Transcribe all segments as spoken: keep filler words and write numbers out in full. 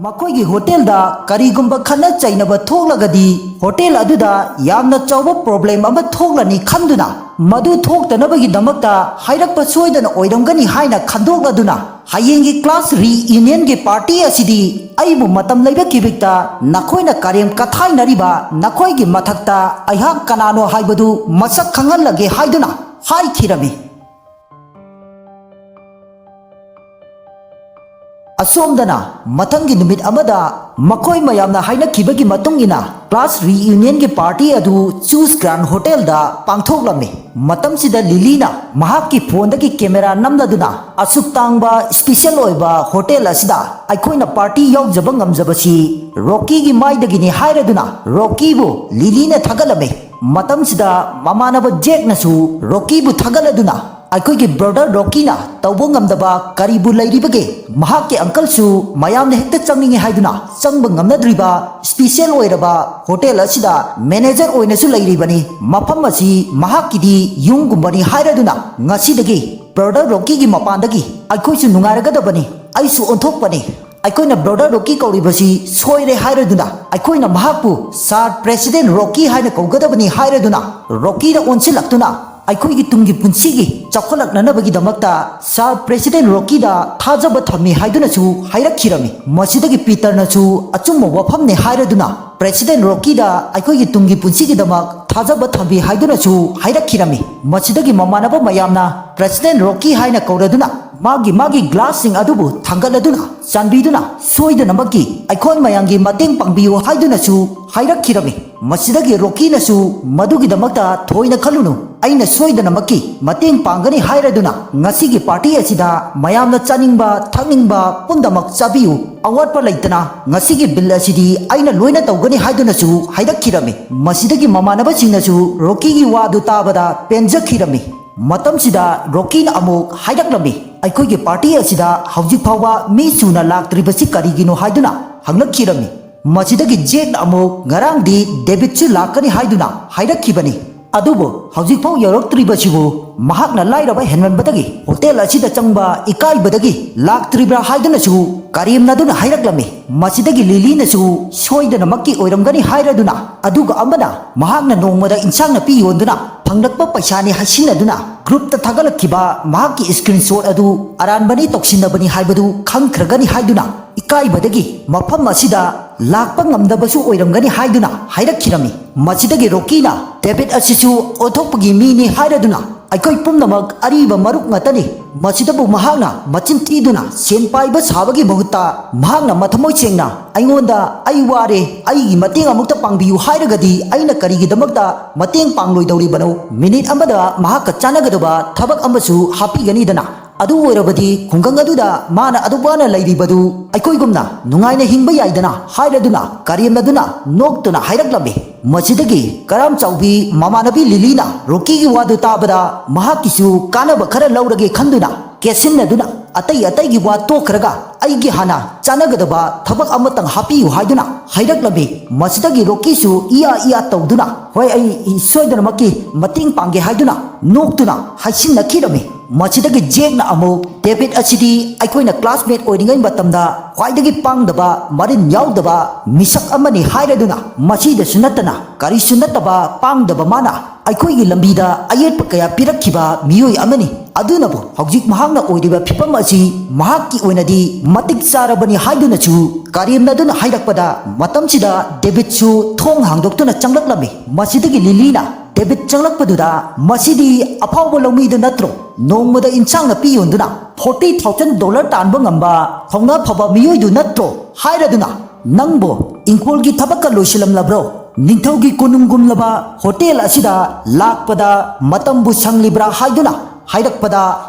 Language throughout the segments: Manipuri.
ꯃꯈꯣꯏꯒꯤ ꯍꯣꯇꯦꯜꯗ ꯀꯔꯤꯒꯨꯝꯕ ꯈꯠꯅ ꯆꯩꯅꯕ ꯊꯣꯛꯂꯒꯗꯤ ꯍꯣꯇꯦꯜ ꯑꯗꯨꯗ ꯌꯥꯝꯅ ꯆꯥꯎꯕ ꯄ꯭ꯔꯣꯕ꯭ꯂꯦꯝ ꯑꯃ ꯊꯣꯛꯂꯅꯤ ꯈꯟꯗꯨꯅ ꯃꯗꯨ ꯊꯣꯛꯇꯅꯕꯒꯤꯗꯃꯛꯇ ꯍꯥꯏꯔꯛꯄ ꯁꯣꯏꯗꯅ ꯑꯣꯏꯔꯝꯒꯅꯤ ꯍꯥꯏꯅ ꯈꯟꯗꯣꯛꯂꯗꯨꯅ ꯍꯌꯦꯡꯒꯤ ꯀ꯭ꯂꯥꯁ ꯔꯤꯌꯨꯅꯤꯌꯟꯒꯤ ꯄꯥꯔꯇꯤ ꯑꯁꯤꯗꯤ ꯑꯩꯕꯨ ꯃꯇꯝ ꯂꯩꯕ ꯈꯤꯕꯤꯛꯇ ꯅꯈꯣꯏꯅ ꯀꯔꯦꯝ ꯀꯊꯥꯏꯅꯔꯤꯕ ꯅꯈꯣꯏꯒꯤ ꯃꯊꯛꯇ ꯑꯩꯍꯥꯛ ꯀꯅꯥꯅꯣ ꯍꯥꯏꯕꯗꯨ ꯃꯁꯛ ꯈꯪꯍꯜꯂꯒꯦ ꯍꯥꯏꯗꯨꯅ ꯍꯥꯏꯈꯤꯔꯝꯃꯤ꯫ ꯑꯁꯣꯝꯗꯅ ꯃꯊꯪꯒꯤ ꯅꯨꯃꯤꯠ ꯑꯃꯗ ꯃꯈꯣꯏ ꯃꯌꯥꯝꯅ ꯍꯥꯏꯅꯈꯤꯕꯒꯤ ꯃꯇꯨꯡ ꯏꯟꯅ ꯀ꯭ꯂꯥꯁ ꯔꯤꯌꯨꯅꯤꯌꯟꯒꯤ ꯄꯥꯔꯇꯤ ꯑꯗꯨ ꯆꯨꯁ ꯒ꯭ꯔꯥꯟ ꯍꯣꯇꯦꯜꯗ ꯄꯥꯡꯊꯣꯛꯂꯝꯃꯤ꯫ ꯃꯇꯝꯁꯤꯗ ꯂꯤꯂꯤꯅ ꯃꯍꯥꯛꯀꯤ ꯐꯣꯟꯗꯒꯤ ꯀꯦꯃꯦꯔꯥ ꯅꯝꯂꯗꯨꯅ ꯑꯁꯨꯛ ꯇꯥꯡꯕ ꯏꯁꯄꯤꯁꯦꯜ ꯑꯣꯏꯕ ꯍꯣꯇꯦꯜ ꯑꯁꯤꯗ ꯑꯩꯈꯣꯏꯅ ꯄꯥꯔꯇꯤ ꯌꯥꯎꯖꯕ ꯉꯝꯖꯕꯁꯤ ꯔꯣꯀꯤꯒꯤ ꯃꯥꯏꯗꯒꯤꯅꯤ ꯍꯥꯏꯔꯗꯨꯅ ꯔꯣꯀꯤꯕꯨ ꯂꯤꯂꯤꯅ ꯊꯥꯒꯠꯂꯝꯃꯤ꯫ ꯃꯇꯝꯁꯤꯗ ꯃꯃꯥꯟꯅꯕ ꯖꯦꯛꯅꯁꯨ ꯔꯣꯀꯤꯕꯨ ꯊꯥꯒꯠꯂꯗꯨꯅ ꯑꯩꯈꯣꯏꯒꯤ ꯕ꯭ꯔꯗꯔ ꯔꯣꯀꯤꯅ ꯇꯧꯕ ꯉꯝꯗꯕ ꯀꯔꯤꯕꯨ ꯂꯩꯔꯤꯕꯒꯦ? ꯃꯍꯥꯛꯀꯤ ꯑꯪꯀꯜꯁꯨ ꯃꯌꯥꯝꯅ ꯍꯦꯛꯇ ꯆꯪꯅꯤꯡꯉꯤ ꯍꯥꯏꯗꯨꯅ ꯆꯪꯕ ꯉꯝꯅꯗ꯭ꯔꯤꯕ ꯏꯁꯄꯤꯁꯦꯜ ꯑꯣꯏꯔꯕ ꯍꯣꯇꯦꯜ ꯑꯁꯤꯗ ꯃꯦꯅꯦꯖꯔ ꯑꯣꯏꯅꯁꯨ ꯂꯩꯔꯤꯕꯅꯤ꯫ ꯃꯐꯝ ꯑꯁꯤ ꯃꯍꯥꯛꯀꯤꯗꯤ ꯌꯨꯝꯒꯨꯝꯕꯅꯤ ꯍꯥꯏꯔꯗꯨꯅ ꯉꯁꯤꯗꯒꯤ ꯕ꯭ꯔꯗꯔ ꯔꯣꯀꯤꯒꯤ ꯃꯄꯥꯟꯗꯒꯤ ꯑꯩꯈꯣꯏꯁꯨ ꯅꯨꯡꯉꯥꯏꯔꯒꯗꯕꯅꯤ, ꯑꯩꯁꯨ ꯑꯣꯟꯊꯣꯛꯄꯅꯤ꯫ ꯑꯩꯈꯣꯏꯅ ꯕ꯭ꯔꯗꯔ ꯔꯣꯀꯤ ꯀꯧꯔꯤꯕꯁꯤ ꯁꯣꯏꯔꯦ ꯍꯥꯏꯔꯗꯨꯅ ꯑꯩꯈꯣꯏꯅ ꯃꯍꯥꯛꯄꯨ ꯁꯥꯔ ꯄ꯭ꯔꯦꯁꯤꯗꯦꯟ ꯔꯣꯀꯤ ꯍꯥꯏꯅ ꯀꯧꯒꯗꯕꯅꯤ ꯍꯥꯏꯔꯗꯨꯅ ꯔꯣꯀꯤꯗ ꯑꯣꯟꯁꯤꯜꯂꯛꯇꯨꯅ ꯑꯩꯈꯣꯏꯒꯤ ꯇꯨꯡꯒꯤ ꯄꯨꯟꯁꯤꯒꯤ ꯆꯥꯎꯈꯠꯂꯛꯅꯅꯕꯒꯤꯗꯃꯛꯇ ꯁꯥꯔ ꯄ꯭ꯔꯦꯁꯤꯗꯦꯟ ꯔꯣꯀꯤꯗ ꯊꯥꯖꯕ ꯊꯝꯃꯤ ꯍꯥꯏꯗꯨꯅꯁꯨ ꯍꯥꯏꯔꯛꯈꯤꯔꯝꯃꯤ꯫ ꯃꯁꯤꯗꯒꯤ ꯄꯤꯇꯔꯅꯁꯨ ꯑꯆꯨꯝꯕ ꯋꯥꯐꯝꯅꯤ ꯍꯥꯏꯔꯗꯨꯅ ꯄ꯭ꯔꯦꯁꯤꯗꯦꯟ ꯔꯣꯀꯤꯗ ꯑꯩꯈꯣꯏꯒꯤ ꯇꯨꯡꯒꯤ ꯄꯨꯟꯁꯤꯒꯤꯗꯃꯛ ꯊꯥꯖꯕ ꯊꯝꯕꯤ ꯍꯥꯏꯗꯨꯅꯁꯨ ꯍꯥꯏꯔꯛꯈꯤꯔꯝꯃꯤ꯫ ꯃꯁꯤꯗꯒꯤ ꯃꯃꯥꯟꯅꯕ ꯃꯌꯥꯝꯅ ꯄ꯭ꯔꯦꯁꯤꯗꯦꯟ ꯔꯣꯀꯤ ꯍꯥꯏꯅ ꯀꯧꯔꯗꯨꯅ ꯃꯥꯒꯤ ꯃꯥꯒꯤ ꯒ꯭ꯂꯥꯁꯁꯤꯡ ꯑꯗꯨꯕꯨ ꯊꯥꯡꯒꯠꯂꯗꯨꯅ ꯆꯥꯟꯕꯤꯗꯨꯅ ꯁꯣꯏꯗꯅꯃꯛꯀꯤ ꯑꯩꯈꯣꯏ ꯃꯌꯥꯝꯒꯤ ꯃꯇꯦꯡ ꯄꯥꯡꯕꯤꯌꯨ ꯍꯥꯏꯗꯨꯅꯁꯨ ꯍꯥꯏꯔꯛꯈꯤꯔꯝꯃꯤ꯫ ꯃꯁꯤꯗꯒꯤ ꯔꯣꯀꯤꯅꯁꯨ ꯃꯗꯨꯒꯤꯗꯃꯛꯇ ꯊꯣꯏꯅ ꯈꯜꯂꯨꯅꯨ, ꯑꯩꯅ ꯁꯣꯏꯗꯅꯃꯛꯀꯤ ꯃꯇꯦꯡ ꯄꯥꯡꯒꯅꯤ ꯍꯥꯏꯔꯗꯨꯅ ꯉꯁꯤꯒꯤ ꯄꯥꯔꯇꯤ ꯑꯁꯤꯗ ꯃꯌꯥꯝꯅ ꯆꯥꯅꯤꯡꯕ ꯊꯛꯅꯤꯡꯕ ꯄꯨꯝꯅꯃꯛ ꯆꯥꯕꯤꯌꯨ, ꯑꯋꯥꯠꯄ ꯂꯩꯇꯅ ꯉꯁꯤꯒꯤ ꯕꯤꯜ ꯑꯁꯤꯗꯤ ꯑꯩꯅ ꯂꯣꯏꯅ ꯇꯧꯒꯅꯤ ꯍꯥꯏꯗꯨꯅꯁꯨ ꯍꯥꯏꯔꯛꯈꯤꯔꯝꯃꯤ꯫ ꯃꯁꯤꯗꯒꯤ ꯃꯃꯥꯟꯅꯕꯁꯤꯡꯅꯁꯨ ꯔꯣꯀꯤꯒꯤ ꯋꯥꯗꯨ ꯇꯥꯕꯗ ꯄꯦꯟꯖꯈꯤꯔꯝꯃꯤ꯫ ꯃꯇꯝꯁꯤꯗ ꯔꯣꯀꯤꯅ ꯑꯃꯨꯛ ꯍꯥꯏꯔꯛꯂꯝꯃꯤ, ꯑꯩꯈꯣꯏꯒꯤ ꯄꯥꯔꯇꯤ ꯑꯁꯤꯗ ꯍꯧꯖꯤꯛ ꯐꯥꯎꯕ ꯃꯤ ꯁꯨꯅ ꯂꯥꯛꯇ꯭ꯔꯤꯕꯁꯤ ꯀꯔꯤꯒꯤꯅꯣ ꯍꯥꯏꯗꯨꯅ ꯍꯪꯂꯛꯈꯤꯔꯝꯃꯤ꯫ ꯃꯁꯤꯗꯒꯤ ꯖꯦꯛꯅ ꯑꯃꯨꯛ ꯉꯔꯥꯡꯗꯤ ꯗꯦꯕꯤꯠꯁꯨ ꯂꯥꯛꯀꯅꯤ ꯍꯥꯏꯗꯨꯅ ꯍꯥꯏꯔꯛꯈꯤꯕꯅꯤ꯫ ꯑꯗꯨꯕꯨ ꯍꯧꯖꯤꯛꯐꯥꯎ ꯌꯧꯔꯛꯇ꯭ꯔꯤꯕꯁꯤꯕꯨ ꯃꯍꯥꯛꯅ ꯂꯥꯏꯔꯕ ꯍꯦꯟꯃꯟꯕꯗꯒꯤ ꯍꯣꯇꯦꯜ ꯑꯁꯤꯗ ꯆꯪꯕ ꯏꯀꯥꯏꯕꯗꯒꯤ ꯂꯥꯛꯇ꯭ꯔꯤꯕ꯭ꯔꯥ ꯍꯥꯏꯗꯨꯅꯁꯨ ꯀꯔꯦꯝꯅꯗꯨꯅ ꯍꯥꯏꯔꯛꯂꯝꯃꯤ꯫ ꯃꯁꯤꯗꯒꯤ ꯂꯤꯂꯤꯅꯁꯨ ꯁꯣꯏꯗꯅꯃꯛꯀꯤ ꯑꯣꯏꯔꯝꯒꯅꯤ ꯍꯥꯏꯔꯗꯨꯅ, ꯑꯗꯨꯒ ꯑꯃꯅ ꯃꯍꯥꯛꯅ ꯅꯣꯡꯃꯗ ꯏꯟꯁꯥꯡ ꯅꯥꯄꯤ ꯌꯣꯟꯗꯨꯅ ꯐꯪꯂꯛꯄ ꯄꯩꯁꯥꯅꯤ ꯍꯥꯏꯁꯤꯟꯅꯗꯨꯅ ꯒ꯭ꯔꯨꯞꯇ ꯊꯥꯒꯠꯂꯛꯈꯤꯕ ꯃꯍꯥꯛꯀꯤ ꯁ꯭ꯀ꯭ꯔꯤꯟꯁꯣꯠ ꯑꯗꯨ ꯑꯔꯥꯟꯕꯅꯤ, ꯇꯧꯁꯤꯟꯅꯕꯅꯤ ꯍꯥꯏꯕꯗꯨ ꯈꯪꯈ꯭ꯔꯒꯅꯤ ꯍꯥꯏꯗꯨꯅ ꯏꯀꯥꯏꯕꯗꯒꯤ ꯃꯐꯝ ꯑꯁꯤꯗ ꯂꯥꯛꯄ ꯉꯝꯗꯕꯁꯨ ꯑꯣꯏꯔꯝꯒꯅꯤ ꯍꯥꯏꯗꯨꯅ ꯍꯥꯏꯔꯛꯈꯤꯔꯝꯃꯤ꯫ ꯃꯁꯤꯗꯒꯤ ꯔꯣꯀꯤꯅ ꯗꯦꯕꯤꯠ ꯑꯁꯤꯁꯨ ꯑꯣꯟꯊꯣꯛꯄꯒꯤ ꯃꯤꯅꯤ ꯍꯥꯏꯔꯗꯨꯅ, ꯑꯩꯈꯣꯏ ꯄꯨꯝꯅꯃꯛ ꯑꯔꯤꯕ ꯃꯔꯨꯞ ꯉꯥꯛꯇꯅꯤ꯫ ꯃꯁꯤꯗꯕꯨ ꯃꯍꯥꯛꯅ ꯃꯆꯤꯟ ꯊꯤꯗꯨꯅ ꯁꯦꯟ ꯄꯥꯏꯕ ꯁꯥꯕꯒꯤ ꯃꯍꯨꯠꯇ ꯃꯍꯥꯛꯅ ꯃꯊꯃꯣꯏ ꯁꯦꯡꯅ ꯑꯩꯉꯣꯟꯗ "ꯑꯩ ꯋꯥꯔꯦ, ꯑꯩꯒꯤ ꯃꯇꯦꯡ ꯑꯃꯨꯛꯇ ꯄꯥꯡꯕꯤꯌꯨ" ꯍꯥꯏꯔꯒꯗꯤ ꯑꯩꯅ ꯀꯔꯤꯒꯤꯗꯃꯛꯇ ꯃꯇꯦꯡ ꯄꯥꯡꯂꯣꯏꯗꯧꯔꯤꯕꯅꯣ? ꯃꯤꯅꯤꯠ ꯑꯃꯗ ꯃꯍꯥꯛꯀ ꯆꯥꯟꯅꯒꯗꯕ ꯊꯕꯛ ꯑꯃꯁꯨ ꯍꯥꯞꯄꯤꯒꯅꯤꯗꯅ꯫ ꯑꯗꯨ ꯑꯣꯏꯔꯕꯗꯤ ꯈꯨꯡꯒꯪ ꯑꯗꯨꯗ ꯃꯥꯅ ꯑꯗꯨꯛ ꯋꯥꯅ ꯂꯩꯔꯤꯕꯗꯨ ꯑꯩꯈꯣꯏꯒꯨꯝꯅ ꯅꯨꯡꯉꯥꯏꯅ ꯍꯤꯡꯕ ꯌꯥꯏꯗꯅ ꯍꯥꯏꯔꯗꯨꯅ ꯀꯔꯦꯝꯅꯗꯨꯅ ꯅꯣꯛꯇꯨꯅ ꯍꯥꯏꯔꯛꯂꯝꯃꯤ꯫ ꯃꯁꯤꯗꯒꯤ ꯀꯔꯥꯝ ꯆꯥꯎꯕꯤ ꯃꯃꯥꯟꯅꯕꯤ ꯂꯤꯂꯤꯅ ꯔꯣꯀꯤꯒꯤ ꯋꯥꯗꯨ ꯇꯥꯕꯗ ꯃꯍꯥꯛꯀꯤꯁꯨ ꯀꯥꯟꯅꯕ ꯈꯔ ꯂꯧꯔꯒꯦ ꯈꯟꯗꯨꯅ ꯀꯦꯠꯁꯤꯟꯅꯗꯨꯅ ꯑꯇꯩ ꯑꯇꯩꯒꯤ ꯋꯥ ꯇꯣꯛꯈ꯭ꯔꯒ ꯑꯩꯒꯤ ꯍꯥꯟꯅ ꯆꯥꯟꯅꯒꯗꯕ ꯊꯕꯛ ꯑꯃꯇꯪ ꯍꯥꯞꯄꯤꯌꯨ ꯍꯥꯏꯗꯨꯅ ꯍꯥꯏꯔꯛꯂꯝꯃꯤ꯫ ꯃꯁꯤꯗꯒꯤ ꯔꯣꯀꯤꯁꯨ ꯏꯌꯥ ꯏꯌꯥ ꯇꯧꯗꯨꯅ "ꯍꯣꯏ, ꯑꯩ ꯁꯣꯏꯗꯅꯃꯛꯀꯤ ꯃꯇꯦꯡ ꯄꯥꯡꯒꯦ" ꯍꯥꯏꯗꯨꯅ ꯅꯣꯛꯇꯨꯅ ꯍꯥꯏꯁꯤꯟꯅꯈꯤꯔꯝꯃꯤ꯫ ꯃꯁꯤꯗꯒꯤ ꯖꯦꯛꯅ ꯑꯃꯨꯛ "ꯗꯦꯕꯤꯠ ꯑꯁꯤꯗꯤ ꯑꯩꯈꯣꯏꯅ ꯀ꯭ꯂꯥꯁꯃꯦꯠ ꯑꯣꯏꯔꯤꯉꯩ ꯃꯇꯝꯗ ꯈ꯭ꯋꯥꯏꯗꯒꯤ ꯄꯥꯡꯗꯕ, ꯃꯔꯤꯟ ꯌꯥꯎꯗꯕ ꯃꯤꯁꯛ ꯑꯃꯅꯤ" ꯍꯥꯏꯔꯗꯨꯅ, ꯃꯁꯤꯗꯁꯨ ꯅꯠꯇꯅ ꯀꯔꯤꯁꯨ ꯅꯠꯇꯕ ꯄꯥꯡꯗꯕ ꯃꯥꯅ ꯑꯩꯈꯣꯏꯒꯤ ꯂꯝꯕꯤꯗ ꯑꯌꯦꯠꯄ ꯀꯌꯥ ꯄꯤꯔꯛꯈꯤꯕ ꯃꯤꯑꯣꯏ ꯑꯃꯅꯤ꯫ ꯑꯗꯨꯅꯕꯨ ꯍꯧꯖꯤꯛ ꯃꯍꯥꯛꯅ ꯑꯣꯏꯔꯤꯕ ꯐꯤꯕꯝ ꯑꯁꯤ ꯃꯍꯥꯛꯀꯤ ꯑꯣꯏꯅꯗꯤ ꯃꯇꯤꯛ ꯆꯥꯔꯕꯅꯤ ꯍꯥꯏꯗꯨꯅꯁꯨ ꯀꯔꯦꯝꯅꯗꯨꯅ ꯍꯥꯏꯔꯛꯄꯗ, ꯃꯇꯝꯁꯤꯗ ꯗꯦꯕꯤꯠꯁꯨ ꯊꯣꯡ ꯍꯥꯡꯗꯣꯛꯇꯨꯅ ꯆꯪꯂꯛꯂꯝꯃꯤ꯫ ꯃꯁꯤꯗꯒꯤ ꯂꯤꯂꯤꯅ ꯗꯦꯕꯤꯠ ꯆꯪꯂꯛꯄꯗꯨꯗ, "ꯃꯁꯤꯗꯤ ꯑꯐꯥꯎꯕ ꯂꯧꯃꯤꯗꯨ ꯅꯠꯇ꯭ꯔꯣ? ꯅꯣꯡꯃꯗ ꯏꯟꯁꯥꯡ ꯅꯥꯄꯤ ꯌꯣꯟꯗꯨꯅ ꯐꯣꯔꯇꯤ ꯊꯥꯎꯖꯟ ꯗꯣꯂꯔ ꯇꯥꯟꯕ ꯉꯝꯕ ꯊꯧꯅꯥ ꯐꯕ ꯃꯤꯑꯣꯏꯗꯨ ꯅꯠꯇ꯭ꯔꯣ?" ꯍꯥꯏꯔꯗꯨꯅ, "ꯅꯪꯕꯨ ꯏꯪꯈꯣꯜꯒꯤ ꯊꯕꯛꯀ ꯂꯣꯏꯁꯤꯜꯂꯝꯂꯕ꯭ꯔꯣ? ꯅꯤꯡꯊꯧꯒꯤ ꯀꯣꯅꯨꯡꯒꯨꯝꯂꯕ ꯍꯣꯇꯦꯜ ꯑꯁꯤꯗ ꯂꯥꯛꯄꯗ ꯃꯇꯝꯕꯨ ꯁꯪꯂꯤꯕ꯭ꯔꯥ?" ꯍꯥꯏꯗꯨꯅ ꯍꯥꯏꯔꯛꯄꯗ,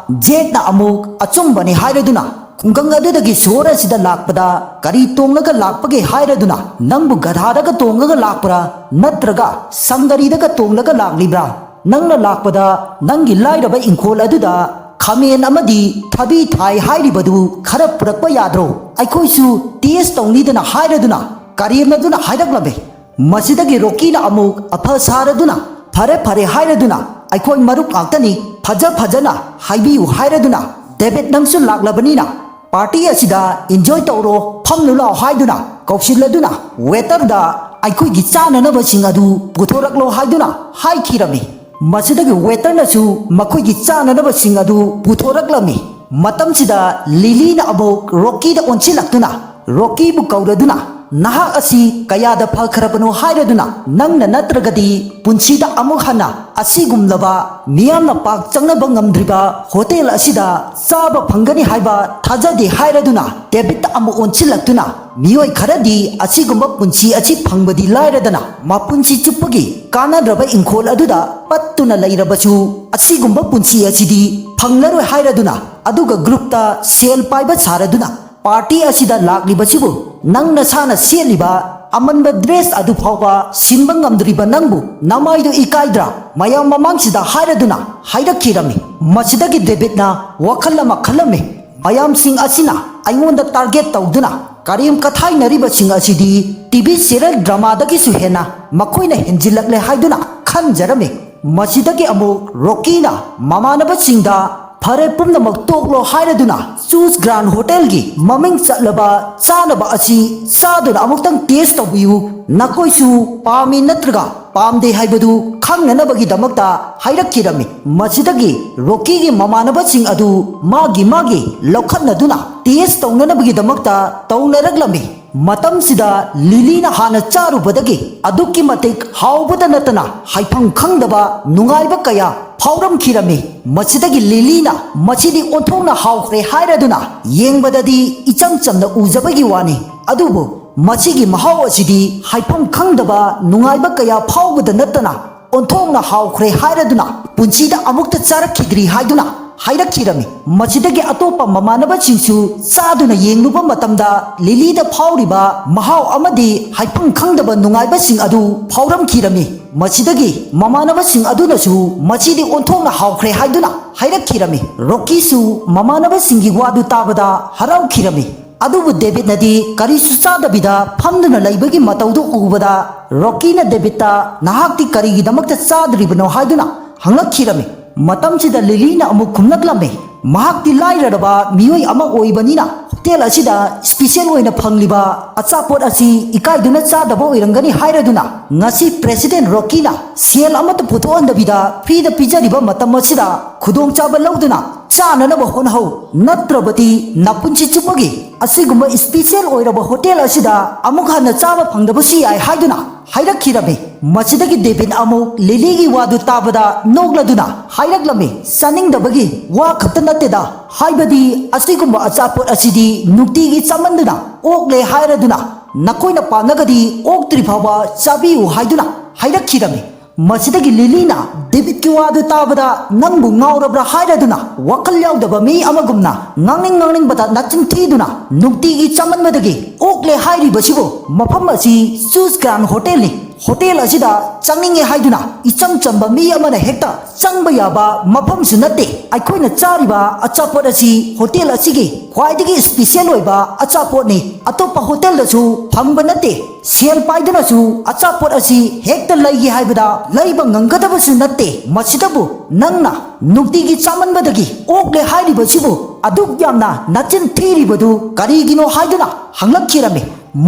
ꯖꯦꯛꯅ ꯑꯃꯨꯛ "ꯑꯆꯨꯝꯕꯅꯤ" ꯍꯥꯏꯔꯗꯨꯅ, "ꯈꯨꯡꯒꯪ ꯑꯗꯨꯗꯒꯤ ꯁꯣꯍꯣꯔ ꯑꯁꯤꯗ ꯂꯥꯛꯄꯗ ꯀꯔꯤ ꯇꯣꯡꯂꯒ ꯂꯥꯛꯄꯒꯦ?" ꯍꯥꯏꯔꯗꯨꯅ, "ꯅꯪꯕꯨ ꯒꯙꯥꯗꯒ ꯇꯣꯡꯂꯒ ꯂꯥꯛꯄ꯭ꯔꯥ, ꯅꯠꯇ꯭ꯔꯒ ꯁꯪꯒꯥꯔꯤꯗꯒ ꯇꯣꯡꯂꯒ ꯂꯥꯛꯂꯤꯕ꯭ꯔꯥ? ꯅꯪꯅ ꯂꯥꯛꯄꯗ ꯅꯪꯒꯤ ꯂꯥꯏꯔꯕ ꯏꯪꯈꯣꯜ ꯑꯗꯨꯗ ꯈꯥꯃꯦꯟ ꯑꯃꯗꯤ ꯊꯕꯤ ꯊꯥꯏ ꯍꯥꯏꯔꯤꯕꯗꯨ ꯈꯔ ꯄꯨꯔꯛꯄ ꯌꯥꯗ꯭ꯔꯣ? ꯑꯩꯈꯣꯏꯁꯨ ꯇꯦꯁ ꯇꯧꯅꯤꯗꯅ" ꯍꯥꯏꯔꯗꯨꯅ ꯀꯔꯦꯝꯅꯗꯨꯅ ꯍꯥꯏꯔꯛꯂꯝꯃꯤ꯫ ꯃꯁꯤꯗꯒꯤ ꯔꯣꯀꯤꯅ ꯑꯃꯨꯛ ꯑꯐ ꯁꯥꯔꯗꯨꯅ, "ꯐꯔꯦ ꯐꯔꯦ" ꯍꯥꯏꯔꯗꯨꯅ, "ꯑꯩꯈꯣꯏ ꯃꯔꯨꯞ ꯉꯥꯛꯇꯅꯤ, ꯐꯖ ꯐꯖꯅ ꯍꯥꯏꯕꯤꯌꯨ" ꯍꯥꯏꯔꯗꯨꯅ, "ꯗꯦꯕꯤꯠ, ꯅꯪꯁꯨ ꯂꯥꯛꯂꯕꯅꯤꯅ ꯄꯥꯔꯇꯤ ꯑꯁꯤꯗ ꯏꯟꯖꯣꯏ ꯇꯧꯔꯣ, ꯐꯝꯂꯨ ꯂꯥꯎ" ꯍꯥꯏꯗꯨꯅ ꯀꯧꯁꯤꯜꯂꯗꯨꯅ, ꯋꯦꯇꯔꯗ "ꯑꯩꯈꯣꯏꯒꯤ ꯆꯥꯅꯅꯕꯁꯤꯡ ꯑꯗꯨ ꯄꯨꯊꯣꯔꯛꯂꯣ" ꯍꯥꯏꯗꯨꯅ ꯍꯥꯏꯈꯤꯔꯝꯃꯤ꯫ ꯃꯁꯤꯗꯒꯤ ꯋꯦꯇꯔꯅꯁꯨ ꯃꯈꯣꯏꯒꯤ ꯆꯥꯅꯅꯕꯁꯤꯡ ꯑꯗꯨ ꯄꯨꯊꯣꯔꯛꯂꯝꯃꯤ꯫ ꯃꯇꯝꯁꯤꯗ ꯂꯤꯂꯤꯅ ꯑꯃꯨꯛ ꯔꯣꯀꯤꯗ ꯑꯣꯟꯁꯤꯜꯂꯛꯇꯨꯅ, ꯔꯣꯀꯤꯕꯨ ꯀꯧꯔꯗꯨꯅ, "ꯅꯍꯥꯛ ꯑꯁꯤ ꯀꯌꯥꯗ ꯐꯈ꯭ꯔꯕꯅꯣ ꯍꯥꯏꯔꯗꯨꯅ, ꯅꯪꯅ ꯅꯠꯇ꯭ꯔꯒꯗꯤ ꯄꯨꯟꯁꯤꯗ ꯑꯃꯨꯛ ꯍꯟꯅ ꯑꯁꯤꯒꯨꯝꯂꯕ ꯃꯤꯌꯥꯝꯅ ꯄꯥꯛ ꯆꯪꯅꯕ ꯉꯝꯗ꯭ꯔꯤꯕ ꯍꯣꯇꯦꯜ ꯑꯁꯤꯗ ꯆꯥꯕ ꯐꯪꯒꯅꯤ ꯍꯥꯏꯕ ꯊꯥꯖꯗꯦ" ꯍꯥꯏꯔꯗꯨꯅ, ꯗꯦꯕꯤꯠꯇ ꯑꯃꯨꯛ ꯑꯣꯟꯁꯤꯜꯂꯛꯇꯨꯅ, "ꯃꯤꯑꯣꯏ ꯈꯔꯗꯤ ꯑꯁꯤꯒꯨꯝꯕ ꯄꯨꯟꯁꯤ ꯑꯁꯤ ꯐꯪꯕꯗꯤ ꯂꯥꯏꯔꯗꯅ, ꯃꯄꯨꯟꯁꯤ ꯆꯨꯞꯄꯒꯤ ꯀꯥꯟꯅꯗ꯭ꯔꯕ ꯏꯪꯈꯣꯜ ꯑꯗꯨꯗ ꯄꯠꯇꯨꯅ ꯂꯩꯔꯕꯁꯨ, ꯑꯁꯤꯒꯨꯝꯕ ꯄꯨꯟꯁꯤ ꯑꯁꯤꯗꯤ ꯐꯪꯂꯔꯣꯏ" ꯍꯥꯏꯔꯗꯨꯅ, ꯑꯗꯨꯒ ꯒ꯭ꯔꯨꯞꯇ ꯁꯦꯜ ꯄꯥꯏꯕ ꯁꯥꯔꯗꯨꯅ, "ꯄꯥꯔꯇꯤ ꯑꯁꯤꯗ ꯂꯥꯛꯂꯤꯕꯁꯤꯕꯨ ꯅꯪ ꯅꯁꯥꯅ ꯁꯦꯠꯂꯤꯕ ꯑꯃꯟꯕ ꯗ꯭ꯔꯦꯁ ꯑꯗꯨ ꯐꯥꯎꯕ ꯁꯤꯟꯕ ꯉꯝꯗ꯭ꯔꯤꯕ ꯅꯪꯕꯨ ꯅꯃꯥꯏꯗꯨ ꯏꯀꯥꯏꯗ꯭ꯔꯥ?" ꯃꯌꯥꯝ ꯃꯃꯥꯡꯁꯤꯗ ꯍꯥꯏꯔꯗꯨꯅ ꯍꯥꯏꯔꯛꯈꯤꯔꯝꯃꯤ꯫ ꯃꯁꯤꯗꯒꯤ ꯗꯦꯕꯤꯠꯅ ꯋꯥꯈꯜ ꯑꯃ ꯈꯜꯂꯝꯃꯤ꯫ "ꯃꯌꯥꯝꯁꯤꯡ ꯑꯁꯤꯅ ꯑꯩꯉꯣꯟꯗ ꯇꯥꯔꯒꯦꯠ ꯇꯧꯗꯨꯅ ꯀꯔꯦꯝ ꯀꯊꯥꯏꯅꯔꯤꯕꯁꯤꯡ ꯑꯁꯤꯗꯤ ꯇꯤꯚꯤ ꯁꯤꯔꯤꯌꯦꯜ ꯗ꯭ꯔꯃꯥꯗꯒꯤꯁꯨ ꯍꯦꯟꯅ ꯃꯈꯣꯏꯅ ꯍꯦꯟꯖꯤꯜꯂꯛꯂꯦ" ꯍꯥꯏꯗꯨꯅ ꯈꯟꯖꯔꯝꯃꯤ꯫ ꯃꯁꯤꯗꯒꯤ ꯑꯃꯨꯛ ꯔꯣꯀꯤꯅ ꯃꯃꯥꯟꯅꯕꯁꯤꯡꯗ, "ꯐꯔꯦ, ꯄꯨꯝꯅꯃꯛ ꯇꯣꯛꯂꯣ" ꯍꯥꯏꯔꯗꯨꯅ, ꯆꯨꯁ ꯒ꯭ꯔꯥꯟ ꯍꯣꯇꯦꯜꯒꯤ ꯃꯃꯤꯡ ꯆꯠꯂꯕ ꯆꯥꯅꯕ ꯑꯁꯤ ꯆꯥꯗꯨꯅ ꯑꯃꯨꯛꯇꯪ ꯇꯦꯁ ꯇꯧꯕꯤꯌꯨ, ꯅꯈꯣꯏꯁꯨ ꯄꯥꯝꯃꯤ ꯅꯠꯇ꯭ꯔꯒ ꯄꯥꯝꯗꯦ ꯍꯥꯏꯕꯗꯨ ꯈꯪꯅꯅꯕꯒꯤꯗꯃꯛꯇ ꯍꯥꯏꯔꯛꯈꯤꯔꯝꯃꯤ꯫ ꯃꯁꯤꯗꯒꯤ ꯔꯣꯀꯤꯒꯤ ꯃꯃꯥꯟꯅꯕꯁꯤꯡ ꯑꯗꯨ ꯃꯥꯒꯤ ꯃꯥꯒꯤ ꯂꯧꯈꯠꯅꯗꯨꯅ ꯇꯦꯁ ꯇꯧꯅꯅꯕꯒꯤꯗꯃꯛꯇ ꯇꯧꯅꯔꯛꯂꯝꯃꯤ꯫ ꯃꯇꯝꯁꯤꯗ ꯂꯤꯂꯤꯅ ꯍꯥꯟꯅ ꯆꯥꯔꯨꯕꯗꯒꯤ ꯑꯗꯨꯛꯀꯤ ꯃꯇꯤꯛ ꯍꯥꯎꯕꯗ ꯅꯠꯇꯅ ꯍꯥꯏꯐꯝ ꯈꯪꯗꯕ ꯅꯨꯡꯉꯥꯏꯕ ꯀꯌꯥ ꯐꯥꯎꯔꯝꯈꯤꯔꯝꯃꯤ꯫ ꯃꯁꯤꯗꯒꯤ ꯂꯤꯂꯤꯅ ꯃꯁꯤꯗꯤ ꯑꯣꯟꯊꯣꯛꯅ ꯍꯥꯎꯈ꯭ꯔꯦ ꯍꯥꯏꯔꯗꯨꯅ ꯌꯦꯡꯕꯗꯗꯤ ꯏꯆꯝ ꯆꯝꯅ ꯎꯖꯕꯒꯤ ꯋꯥꯅꯤ, ꯑꯗꯨꯕꯨ ꯃꯁꯤꯒꯤ ꯃꯍꯥꯎ ꯑꯁꯤꯗꯤ ꯍꯥꯏꯐꯝ ꯈꯪꯗꯕ ꯅꯨꯡꯉꯥꯏꯕ ꯀꯌꯥ ꯐꯥꯎꯕꯗ ꯅꯠꯇꯅ ꯑꯣꯟꯊꯣꯛꯅ ꯍꯥꯎꯈ꯭ꯔꯦ ꯍꯥꯏꯔꯗꯨꯅ ꯄꯨꯟꯁꯤꯗ ꯑꯃꯨꯛꯇ ꯆꯥꯔꯛꯈꯤꯗ꯭ꯔꯤ ꯍꯥꯏꯗꯨꯅ ꯍꯥꯏꯔꯛꯈꯤꯔꯝꯃꯤ꯫ ꯃꯁꯤꯗꯒꯤ ꯑꯇꯣꯞꯄ ꯃꯃꯥꯟꯅꯕꯁꯤꯡꯁꯨ ꯆꯥꯗꯨꯅ ꯌꯦꯡꯂꯨꯕ ꯃꯇꯝꯗ ꯂꯤꯂꯤꯗ ꯐꯥꯎꯔꯤꯕ ꯃꯍꯥꯎ ꯑꯃꯗꯤ ꯍꯥꯏꯐꯝ ꯈꯪꯗꯕ ꯅꯨꯡꯉꯥꯏꯕꯁꯤꯡ ꯑꯗꯨ ꯐꯥꯎꯔꯝꯈꯤꯔꯝꯃꯤ꯫ ꯃꯁꯤꯗꯒꯤ ꯃꯃꯥꯟꯅꯕꯁꯤꯡ ꯑꯗꯨꯅꯁꯨ ꯃꯁꯤꯗꯤ ꯑꯣꯟꯊꯣꯛꯅ ꯍꯥꯎꯈ꯭ꯔꯦ ꯍꯥꯏꯗꯨꯅ ꯍꯥꯏꯔꯛꯈꯤꯔꯝꯃꯤ꯫ ꯔꯣꯀꯤꯁꯨ ꯃꯃꯥꯟꯅꯕꯁꯤꯡꯒꯤ ꯋꯥꯗꯨ ꯇꯥꯕꯗ ꯍꯔꯥꯎꯈꯤꯔꯝꯃꯤ꯫ ꯑꯗꯨꯕꯨ ꯗꯦꯕꯤꯠꯅꯗꯤ ꯀꯔꯤꯁꯨ ꯆꯥꯗꯕꯤꯗ ꯐꯝꯗꯨꯅ ꯂꯩꯕꯒꯤ ꯃꯇꯧꯗꯨ ꯎꯕꯗ ꯔꯣꯀꯤꯅ ꯗꯦꯕꯤꯠꯇ "ꯅꯍꯥꯛꯇꯤ ꯀꯔꯤꯒꯤꯗꯃꯛꯇ ꯆꯥꯗ꯭ꯔꯤꯕꯅꯣ?" ꯍꯥꯏꯗꯨꯅ ꯍꯪꯂꯛꯈꯤꯔꯝꯃꯤ꯫ ꯃꯇꯝꯁꯤꯗ ꯂꯤꯂꯤꯅ ꯑꯃꯨꯛ ꯈꯨꯝꯂꯛꯂꯝꯃꯤ, ꯃꯍꯥꯛꯇꯤ ꯂꯥꯏꯔꯔꯕ ꯃꯤꯑꯣꯏ ꯑꯃ ꯑꯣꯏꯕꯅꯤꯅ ꯍꯣꯇꯦꯜ ꯑꯁꯤꯗ ꯁ꯭ꯄꯤꯁꯦꯜ ꯑꯣꯏꯅ ꯐꯪꯂꯤꯕ ꯑꯆꯥꯄꯣꯠ ꯑꯁꯤ ꯏꯀꯥꯏꯗꯨꯅ ꯆꯥꯗꯕ ꯑꯣꯏꯔꯝꯒꯅꯤ ꯍꯥꯏꯔꯗꯨꯅ, ꯉꯁꯤ ꯄ꯭ꯔꯦꯁꯤꯗꯦꯟ ꯔꯣꯀꯤꯅ ꯁꯦꯜ ꯑꯃꯠꯇ ꯄꯨꯊꯣꯛꯍꯟꯗꯕꯤꯗ ꯐ꯭ꯔꯤꯗ ꯄꯤꯖꯔꯤꯕ ꯃꯇꯝ ꯑꯁꯤꯗ ꯈꯨꯗꯣꯡꯆꯥꯕ ꯂꯧꯗꯨꯅ ꯆꯥꯅꯅꯕ ꯍꯣꯠꯅꯍꯧ, ꯅꯠꯇ꯭ꯔꯕꯗꯤ ꯅꯄꯨꯟꯁꯤ ꯆꯨꯞꯄꯒꯤ ꯑꯁꯤꯒꯨꯝꯕ ꯁ꯭ꯄꯤꯁꯦꯜ ꯑꯣꯏꯔꯕ ꯍꯣꯇꯦꯜ ꯑꯁꯤꯗ ꯑꯃꯨꯛ ꯍꯟꯅ ꯆꯥꯕ ꯐꯪꯗꯕꯁꯨ ꯌꯥꯏ ꯍꯥꯏꯗꯨꯅ ꯍꯥꯏꯔꯛꯈꯤꯔꯝꯃꯤ꯫ ꯃꯁꯤꯗꯒꯤ ꯗꯦꯕꯤꯠ ꯑꯃꯨꯛ ꯂꯤꯂꯤꯒꯤ ꯋꯥꯗꯨ ꯇꯥꯕꯗ ꯅꯣꯛꯂꯗꯨꯅ ꯍꯥꯏꯔꯛꯂꯝꯃꯤ, "ꯆꯥꯅꯤꯡꯗꯕꯒꯤ ꯋꯥ ꯈꯛꯇ ꯅꯠꯇꯦꯗ, ꯍꯥꯏꯕꯗꯤ ꯑꯁꯤꯒꯨꯝꯕ ꯑꯆꯥꯄꯣꯠ ꯑꯁꯤꯗꯤ ꯅꯨꯡꯇꯤꯒꯤ ꯆꯥꯃꯟꯗꯨꯅ ꯑꯣꯛꯂꯦ ꯍꯥꯏꯔꯗꯨꯅ ꯅꯈꯣꯏꯅ ꯄꯥꯝꯂꯒꯗꯤ ꯑꯣꯛꯇ꯭ꯔꯤ ꯐꯥꯎꯕ ꯆꯥꯕꯤꯌꯨ" ꯍꯥꯏꯗꯨꯅ ꯍꯥꯏꯔꯛꯈꯤꯔꯝꯃꯤ꯫ ꯃꯁꯤꯗꯒꯤ ꯂꯤꯂꯤꯅ ꯗꯦꯕꯤꯠꯀꯤ ꯋꯥꯗꯨ ꯇꯥꯕꯗ "ꯅꯪꯕꯨ ꯉꯥꯎꯔꯕ꯭ꯔꯥ?" ꯍꯥꯏꯔꯗꯨꯅ ꯋꯥꯈꯜ ꯌꯥꯎꯗꯕ ꯃꯤ ꯑꯃꯒꯨꯝꯅ ꯉꯥꯡꯅꯤꯡ ꯉꯥꯡꯅꯤꯡꯕꯗ ꯅꯆꯤꯟ ꯊꯤꯗꯨꯅ ꯅꯨꯡꯇꯤꯒꯤ ꯆꯥꯃꯟꯕꯗꯒꯤ ꯑꯣꯛꯂꯦ ꯍꯥꯏꯔꯤꯕꯁꯤꯕꯨ ꯃꯐꯝ ꯑꯁꯤ ꯆꯨꯁ ꯒ꯭ꯔꯥꯟ ꯍꯣꯇꯦꯜꯅꯤ꯫ ꯍꯣꯇꯦꯜ ꯑꯁꯤꯗ ꯆꯪꯅꯤꯡꯉꯦ ꯍꯥꯏꯗꯨꯅ ꯏꯆꯝ ꯆꯝꯕ ꯃꯤ ꯑꯃꯅ ꯍꯦꯛꯇ ꯆꯪꯕ ꯌꯥꯕ ꯃꯐꯝꯁꯨ ꯅꯠꯇꯦ꯫ ꯑꯩꯈꯣꯏꯅ ꯆꯥꯔꯤꯕ ꯑꯆꯥꯄꯣꯠ ꯑꯁꯤ ꯍꯣꯇꯦꯜ ꯑꯁꯤꯒꯤ ꯈ꯭ꯋꯥꯏꯗꯒꯤ ꯁ꯭ꯄꯤꯁꯦꯜ ꯑꯣꯏꯕ ꯑꯆꯥꯄꯣꯠꯅꯤ꯫ ꯑꯇꯣꯞꯄ ꯍꯣꯇꯦꯜꯗꯁꯨ ꯐꯪꯕ ꯅꯠꯇꯦ꯫ ꯁꯦꯜ ꯄꯥꯏꯗꯨꯅꯁꯨ ꯑꯆꯥꯄꯣꯠ ꯑꯁꯤ ꯍꯦꯛꯇ ꯂꯩꯒꯦ ꯍꯥꯏꯕꯗ ꯂꯩꯕ ꯉꯝꯒꯗꯕꯁꯨ ꯅꯠꯇꯦ꯫ ꯃꯁꯤꯗꯕꯨ ꯅꯪꯅ ꯅꯨꯡꯇꯤꯒꯤ ꯆꯥꯃꯟꯕꯗꯒꯤ ꯑꯣꯛꯂꯦ ꯍꯥꯏꯔꯤꯕꯁꯤꯕꯨ ꯑꯗꯨꯛ ꯌꯥꯝꯅ ꯅꯆꯤꯟ ꯊꯤꯔꯤꯕꯗꯨ ꯀꯔꯤꯒꯤꯅꯣ ꯍꯥꯏꯗꯨꯅ ꯍꯪꯂꯛꯈꯤꯔꯝꯃꯤ꯫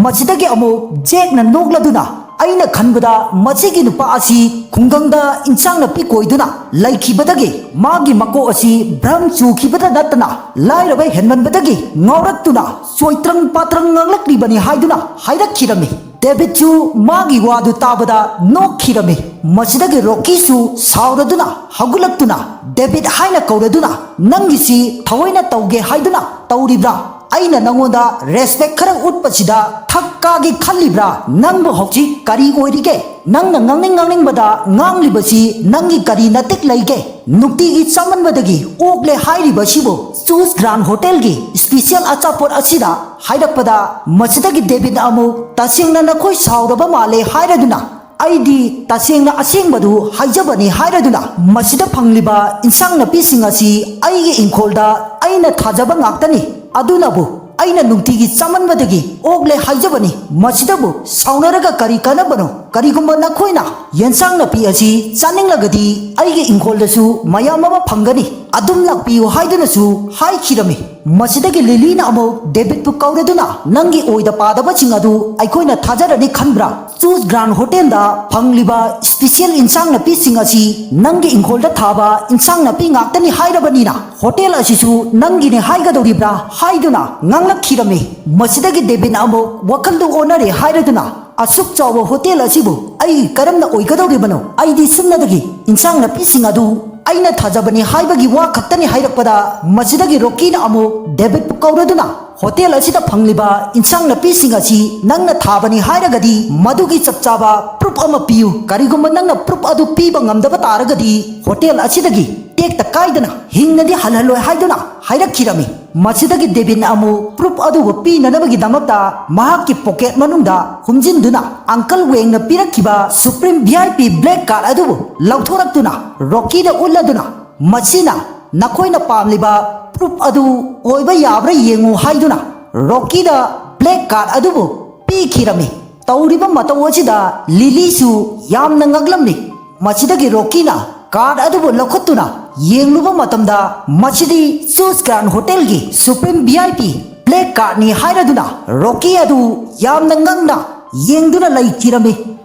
ꯃꯁꯤꯗꯒꯤ ꯑꯃꯨꯛ ꯖꯦꯛꯅ ꯅꯣꯛꯂꯗꯨꯅ, "ꯑꯩꯅ ꯈꯟꯕꯗ ꯃꯁꯤꯒꯤ ꯅꯨꯄꯥ ꯑꯁꯤ ꯈꯨꯡꯒꯪꯗ ꯏꯟꯁꯥꯡ ꯅꯥꯄꯤ ꯀꯣꯏꯗꯨꯅ ꯂꯩꯈꯤꯕꯗꯒꯤ ꯃꯥꯒꯤ ꯃꯀꯣꯛ ꯑꯁꯤ ꯚ꯭ꯔꯝ ꯆꯨꯈꯤꯕꯗ ꯅꯠꯇꯅ ꯂꯥꯏꯔꯕ ꯍꯦꯟꯃꯟꯕꯗꯒꯤ ꯉꯥꯎꯔꯛꯇꯨꯅ ꯆꯣꯏꯇ꯭ꯔꯪ ꯄꯥꯇ꯭ꯔꯪ ꯉꯥꯡꯂꯛꯂꯤꯕꯅꯤ" ꯍꯥꯏꯗꯨꯅ ꯍꯥꯏꯔꯛꯈꯤꯔꯝꯃꯤ꯫ ꯗꯦꯕꯤꯠꯁꯨ ꯃꯥꯒꯤ ꯋꯥꯗꯨ ꯇꯥꯕꯗ ꯅꯣꯛꯈꯤꯔꯝꯃꯤ꯫ ꯃꯁꯤꯗꯒꯤ ꯔꯣꯀꯤꯁꯨ ꯁꯥꯎꯔꯗꯨꯅ ꯍꯧꯒꯠꯂꯛꯇꯨꯅ ꯗꯦꯕꯤꯠ ꯍꯥꯏꯅ ꯀꯧꯔꯗꯨꯅ, "ꯅꯪꯒꯤꯁꯤ ꯊꯑꯣꯏꯅ ꯇꯧꯒꯦ ꯍꯥꯏꯗꯨꯅ ꯇꯧꯔꯤꯕ꯭ꯔꯥ? ꯑꯩꯅ ꯅꯪꯉꯣꯟꯗ ꯔꯦꯁꯄꯦꯛ ꯈꯔ ꯎꯠꯄꯁꯤꯗ ꯊꯛ ꯀꯥꯒꯦ ꯈꯜꯂꯤꯕ꯭ꯔꯥ? ꯅꯪꯕꯨ ꯍꯧꯖꯤꯛ ꯀꯔꯤ ꯑꯣꯏꯔꯤꯒꯦ? ꯅꯪꯅ ꯉꯥꯡꯅꯤꯡ ꯉꯥꯡꯅꯤꯡꯕꯗ ꯉꯥꯡꯂꯤꯕꯁꯤ ꯅꯪꯒꯤ ꯀꯔꯤ ꯅꯇꯤꯛ ꯂꯩꯒꯦ? ꯅꯨꯡꯇꯤꯒꯤ ꯆꯥꯃꯟꯕꯗꯒꯤ ꯑꯣꯛꯂꯦ ꯍꯥꯏꯔꯤꯕꯁꯤꯕꯨ ꯆꯨꯁ ꯒ꯭ꯔꯥꯟ ꯍꯣꯇꯦꯜꯒꯤ ꯁ꯭ꯄꯤꯁꯦꯜ ꯑꯆꯥꯄꯣꯠ ꯑꯁꯤꯗ" ꯍꯥꯏꯔꯛꯄꯗ, ꯃꯁꯤꯗꯒꯤ ꯗꯦꯕꯤꯠꯅ ꯑꯃꯨꯛ "ꯇꯁꯦꯡꯅ ꯅꯈꯣꯏ ꯁꯥꯎꯔꯕ ꯃꯥꯜꯂꯦ" ꯍꯥꯏꯔꯗꯨꯅ, "ꯑꯩꯗꯤ ꯇꯁꯦꯡꯅ ꯑꯁꯦꯡꯕꯗꯨ ꯍꯥꯏꯖꯕꯅꯤ" ꯍꯥꯏꯔꯗꯨꯅ, "ꯃꯁꯤꯗ ꯐꯪꯂꯤꯕ ꯏꯟꯁꯥꯡ ꯅꯥꯄꯤꯁꯤꯡ ꯑꯁꯤ ꯑꯩꯒꯤ ꯏꯪꯈꯣꯜꯗ ꯑꯩꯅ ꯊꯥꯖꯕ ꯉꯥꯛꯇꯅꯤ, ꯑꯗꯨꯅꯕꯨ ꯑꯩꯅ ꯅꯨꯡꯇꯤꯒꯤ ꯆꯥꯃꯟꯕꯗꯒꯤ ꯑꯣꯛꯂꯦ ꯍꯥꯏꯖꯕꯅꯤ꯫ ꯃꯁꯤꯗꯕꯨ ꯁꯥꯎꯅꯔꯒ ꯀꯔꯤ ꯀꯥꯟꯅꯕꯅꯣ? ꯀꯔꯤꯒꯨꯝꯕ ꯅꯈꯣꯏꯅ ꯌꯦꯟꯁꯥꯡ ꯅꯥꯄꯤ ꯑꯁꯤ ꯆꯥꯅꯤꯡꯂꯒꯗꯤ ꯑꯩꯒꯤ ꯏꯪꯈꯣꯜꯗꯁꯨ ꯃꯌꯥꯝ ꯑꯃ ꯐꯪꯒꯅꯤ, ꯑꯗꯨꯝ ꯂꯥꯛꯄꯤꯌꯨ ꯍꯥꯏꯗꯨꯅꯁꯨ ꯍꯥꯏꯈꯤꯔꯝꯃꯤ꯫ ꯃꯁꯤꯗꯒꯤ ꯂꯤꯂꯤꯅ ꯑꯃꯨꯛ ꯗꯦꯕꯤꯠꯄꯨ ꯀꯧꯔꯗꯨꯅ, "ꯅꯪꯒꯤ ꯑꯣꯏꯗ ꯄꯥꯗꯕꯁꯤꯡ ꯑꯗꯨ ꯑꯩꯈꯣꯏꯅ ꯊꯥꯖꯔꯅꯤ ꯈꯟꯕ꯭ꯔꯥ? ꯆꯨꯁ ꯒ꯭ꯔꯥꯟ ꯍꯣꯇꯦꯜꯗ ꯐꯪꯂꯤꯕ ꯁ꯭ꯄꯤꯁꯦꯜ ꯏꯟꯁꯥꯡ ꯅꯥꯄꯤꯁꯤꯡ ꯑꯁꯤ ꯅꯪꯒꯤ ꯏꯪꯈꯣꯜꯗ ꯊꯥꯕ ꯏꯟꯁꯥꯡ ꯅꯥꯄꯤ ꯉꯥꯛꯇꯅꯤ ꯍꯥꯏꯔꯕꯅꯤꯅ ꯍꯣꯇꯦꯜ ꯑꯁꯤꯁꯨ ꯅꯪꯒꯤꯅꯤ ꯍꯥꯏꯒꯗꯧꯔꯤꯕ꯭ꯔꯥ?" ꯍꯥꯏꯗꯨꯅ ꯉꯥꯡꯂꯛꯈꯤꯔꯝꯃꯤ꯫ ꯃꯁꯤꯗꯒꯤ ꯗꯦꯕꯤꯠꯅ ꯑꯃꯨꯛ ꯋꯥꯈꯜꯗꯨ ꯑꯣꯟꯅꯔꯦ ꯍꯥꯏꯔꯗꯨꯅ, "ꯑꯁꯨꯛ ꯆꯥꯎꯕ ꯍꯣꯇꯦꯜ ꯑꯁꯤꯕꯨ ꯑꯩ ꯀꯔꯝꯅ ꯑꯣꯏꯒꯗꯧꯔꯤꯕꯅꯣ? ꯑꯩꯗꯤ ꯁꯨꯞꯅꯗꯒꯤ ꯏꯟꯁꯥꯡ ꯅꯥꯄꯤꯁꯤꯡ ꯑꯗꯨ ꯑꯩꯅ ꯊꯥꯖꯕꯅꯤ ꯍꯥꯏꯕꯒꯤ ꯋꯥ ꯈꯛꯇꯅꯤ" ꯍꯥꯏꯔꯛꯄꯗ, ꯃꯁꯤꯗꯒꯤ ꯔꯣꯀꯤꯅ ꯑꯃꯨꯛ ꯗꯦꯕꯤꯠꯄꯨ ꯀꯧꯔꯗꯨꯅ, "ꯍꯣꯇꯦꯜ ꯑꯁꯤꯗ ꯐꯪꯂꯤꯕ ꯏꯟꯁꯥꯡ ꯅꯥꯄꯤꯁꯤꯡ ꯑꯁꯤ ꯅꯪꯅ ꯊꯥꯕꯅꯤ ꯍꯥꯏꯔꯒꯗꯤ ꯃꯗꯨꯒꯤ ꯆꯞ ꯆꯥꯕ ꯄ꯭ꯔꯨꯞ ꯑꯃ ꯄꯤꯌꯨ꯫ ꯀꯔꯤꯒꯨꯝꯕ ꯅꯪꯅ ꯄ꯭ꯔꯨꯞ ꯑꯗꯨ ꯄꯤꯕ ꯉꯝꯗꯕ ꯇꯥꯔꯒꯗꯤ ꯍꯣꯇꯦꯜ ꯑꯁꯤꯗꯒꯤ ꯇꯦꯛꯇ ꯀꯥꯏꯗꯅ ꯍꯤꯡꯅꯗꯤ ꯍꯜꯍꯜꯂꯣꯏ" ꯍꯥꯏꯗꯨꯅ ꯍꯥꯏꯔꯛꯈꯤꯔꯝꯃꯤ꯫ ꯃꯁꯤꯗꯒꯤ ꯗꯦꯕꯤꯟꯅ ꯑꯃꯨꯛ ꯄ꯭ꯔꯨꯞ ꯑꯗꯨꯕꯨ ꯄꯤꯅꯅꯕꯒꯤꯗꯃꯛꯇ ꯃꯍꯥꯛꯀꯤ ꯄꯣꯀꯦꯠ ꯃꯅꯨꯡꯗ ꯍꯨꯝꯖꯤꯟꯗꯨꯅ ꯑꯪꯀꯜ ꯋꯦꯡꯅ ꯄꯤꯔꯛꯈꯤꯕ supreme V I P black card ꯑꯗꯨꯕꯨ ꯂꯧꯊꯣꯔꯛꯇꯨꯅ ꯔꯣꯀꯤꯗ ꯎꯠꯂꯗꯨꯅ, "ꯃꯁꯤꯅ ꯅꯈꯣꯏꯅ ꯄꯥꯝꯂꯤꯕ ꯄ꯭ꯔꯨꯞ ꯑꯗꯨ ꯑꯣꯏꯕ ꯌꯥꯕ꯭ꯔꯥ ꯌꯦꯡꯉꯨ" ꯍꯥꯏꯗꯨꯅ ꯔꯣꯀꯤꯗ ꯕ꯭ꯂꯦꯛ ꯀꯥꯔꯗ ꯑꯗꯨꯕꯨ ꯄꯤꯈꯤꯔꯝꯃꯤ꯫ ꯇꯧꯔꯤꯕ ꯃꯇꯧ ꯑꯁꯤꯗ ꯂꯤꯂꯤꯁꯨ ꯌꯥꯝꯅ ꯉꯛꯂꯝꯃꯤ꯫ ꯃꯁꯤꯗꯒꯤ ꯔꯣꯀꯤꯅ ꯀꯥꯔꯗ ꯑꯗꯨꯕꯨ ꯂꯧꯈꯠꯇꯨꯅ ꯌꯦꯡꯂꯨꯕ ꯃꯇꯝꯗ, ꯃꯁꯤꯗꯤ ꯆꯨꯁ ꯒ꯭ꯔꯥꯟ ꯍꯣꯇꯦꯜꯒꯤ supreme V I P black ꯀꯥꯔꯗꯅꯤ ꯍꯥꯏꯔꯗꯨꯅ ꯔꯣꯀꯤ ꯑꯗꯨ ꯌꯥꯝꯅ ꯉꯛꯅ ꯌꯦꯡꯗꯨꯅ ꯂꯩꯈꯤꯔꯝꯃꯤ꯫